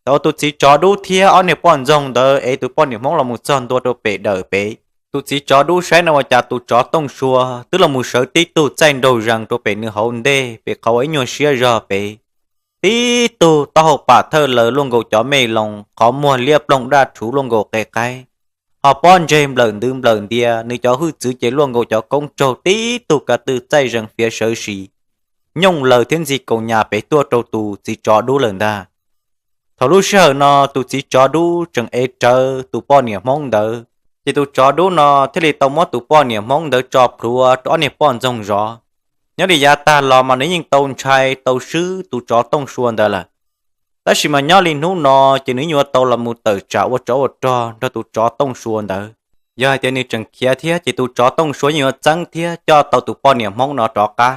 Thaum tus txiv tsov dub thiab ob niag poj ntxoog ntawd ev tus poj niam hmoob los mus txog ntua rau pem dawm pem, tus txiv tsov dub saib no ua cas tus tsov tooj sua twb los mus sawv tib tug txaij nraug zees rau pem nws hauv ntej pem qhov uas ib nyuag siab zog pem. Tib tug taub hau pam thawj lawm luaj nkaus cov me loos, qhov muag liab ploog daj rhuv luaj nkaus qe qaib, ho pob ntseg nplawm ntwv nplawm ntias, nws cov hwj txwv ces luaj nkaus cov koob tsaug, tib tug ka tw txaij zees fiav sawv si, nyooj laws thiab ntxi kaus nyas pem tuaj rau tus txiv tsov dub lawm ntag. Thaum lub sij hawm no tus txiv tsov dub tseem ev rawv tus poj niam hmoob ntawd, ces tus tsov dub no thiaj li tau muab tus poj niam hmoob ntawd tso plhuav rau ob niag poj ntxoog zov. Nyob li yav tag los mas nws yeej tau ntshai tau swb tus tsov tooj sua ntawd lawm. Tab sis mas nyob li hnub no ces nws yeej yuav tau los mus tawm tsam ua tsov ua rog nrog tus tsov tooj sua ntawd. Yog hais tias nws tseem khiav thiab ces tus tsov tooj sua yeej yuav txeeb thiab coj tau tus poj niam hmoob no rov qab.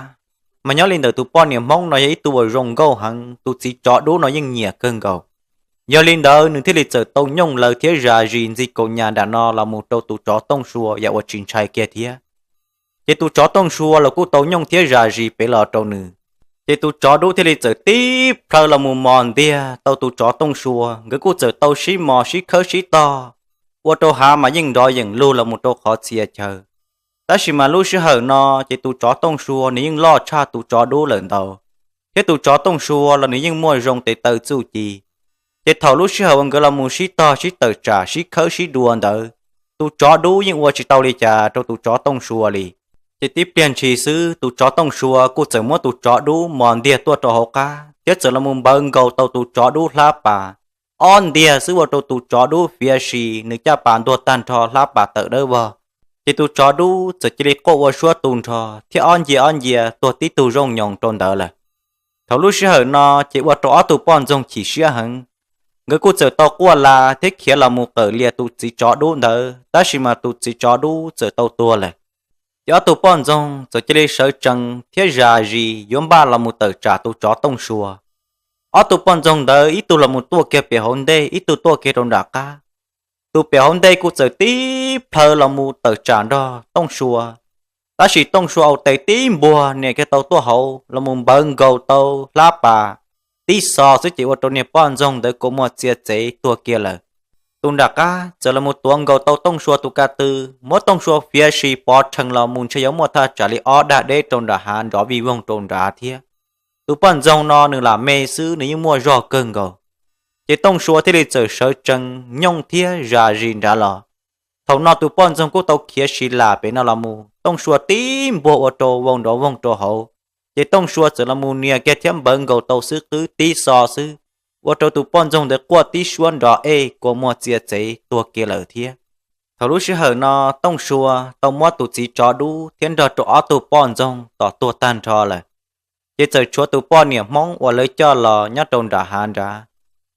Mas nyob li ntawm tus poj niam hmoob no yog ib tug uas zoo nkauj heev, tus txiv tsov dub no yeej nyiam kawg nkaus. Yog li ntawd nws thiaj li txawm tau nyooj laws thiab zam zis ntxi kaus nyas nram no los mus rau tus tsov tooj sua yam uas tsis ntshai kiag thiab. Ces tus tsov tooj sua los kuj tau nyooj thiab zam zis pem los rau nws. Ces tus tsov dub thiaj li txawm tib plhaw los mus mos ntiag tau tus tsov tooj sua, nkawd kuj txawm tau sib mos sib khawb sib tog, ua rau hav mas yeej nrov yeem lug los mus rau qhov txhia chaw. Tab sis mas lub sij hawm no ces tus tsov tooj sua nws yeej loj tshaj tus tsov dub lawm ntau, thiab tus tsov tooj sua los nws yeej muaj zoo tes taw txuj ci. Ces thaum lub sij hawm uas nkawd los mus sib tog sib tawm tsam sib khawb sib dua ntawd, tus tsov dub yeej ua tsis tau li cas rau tus tsov tooj sua li. Ces tib pliag ntshis xwb tus tsov tooj sua kuj txawm muab tus tsov dub mos ntiag tuaj rau hauv qab thiab txawm los mus npawv nkaus tau tus tsov dub hlab pas. Ob ntiag xwb ua rau tus tsov dub fiav si, nws caj pas ntuag tag nrho hlab pas tawm dawb vog. Ces tus tsov dub txawm cia li quaj ua suab tu nrho thiab ob ncia ob ncia tuag tib tug zooj nyoos rau ntawd lawm. Thaum lub sij hawm no ces ua rau ob tug poj ntxoog chim siab heev. Nkawd kuj txawm tau quaj la thiab khiav los mus qawm lias tus txiv tsov dub ntawd, tab sis mas tus txiv tsov dub txawm tau tuag lawm. Ces ob tug poj ntxoog txawm cia li sawv tsees thiab zam zis yuav npaj los mus tawm tsam tus tsov tooj sua. Ob tug poj ntxoog ntawd ib tug los mus tuaj kiag pem hauv ntej, ib tug tuaj kiag rau nram qab. Tus pem hauv ntej kuj txawm tib plhaw los mus tawm tsam nrog tooj sua. Tab sis tooj sua au tes tib npuag nias kiag tau tuaj hauv los mus npawv nkaus tau hlab pas tib xo xwb ces ua rau niag poj ntxoog ntawd kua muag txia txev tuag kiag lawm. Tus nram qab txawm los mus tuav nkaus tau tooj sua tus ka tw, muab tooj sua fiav si pov rhees los mus ntshe yuav muaj thaj tsam li ob dag deb rau nram hav nrov vij voog rau nrad thiab. Tus poj ntxoog no nws lam me xwb nws yeej muaj zog kawg nkaus. Ces tooj sua thiaj li txawm sawv tsees nyooj thiab zam zis nrad los. Thaum no tus poj ntxoog kuj tau khiav si lam pem no los mus, tooj sua tib npuag ua rau vau nrov voog rau hauv. Ces tooj sua txawm los mus nias kiag thiab npawv nkaus tau xwb qwb tib xo xwb, ua rau tus poj ntxoog ntawd quaj tib suab nrov ej kua muag txia txev tuag kiag lawm thiab. Thaum lub sij hawm no tooj sua tau muab tus txiv tsov dub thiab nrog rau ob tug poj ntxoog tom tuag tag nrho lawm. Ces txawm tshuav tus poj niam hmoob uas lawv coj los nyob rau nram hav nrad.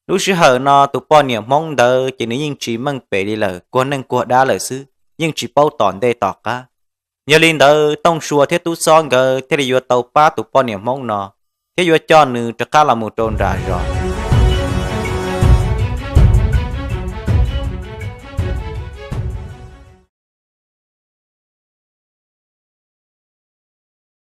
Lub sij hawm no tus poj niam hmoob ntawd ces nws yeej tsis meej pem li lawm, kuag neej kuag dab lawm xwb, yeej tsis paub tom ntej tom qab. Yog li ntawd tooj sua thiab tub xob nkawd thiaj li yuav tau pab tus poj niam hmoob no thiab yuav coj nws rov qab los mus rau nram zos.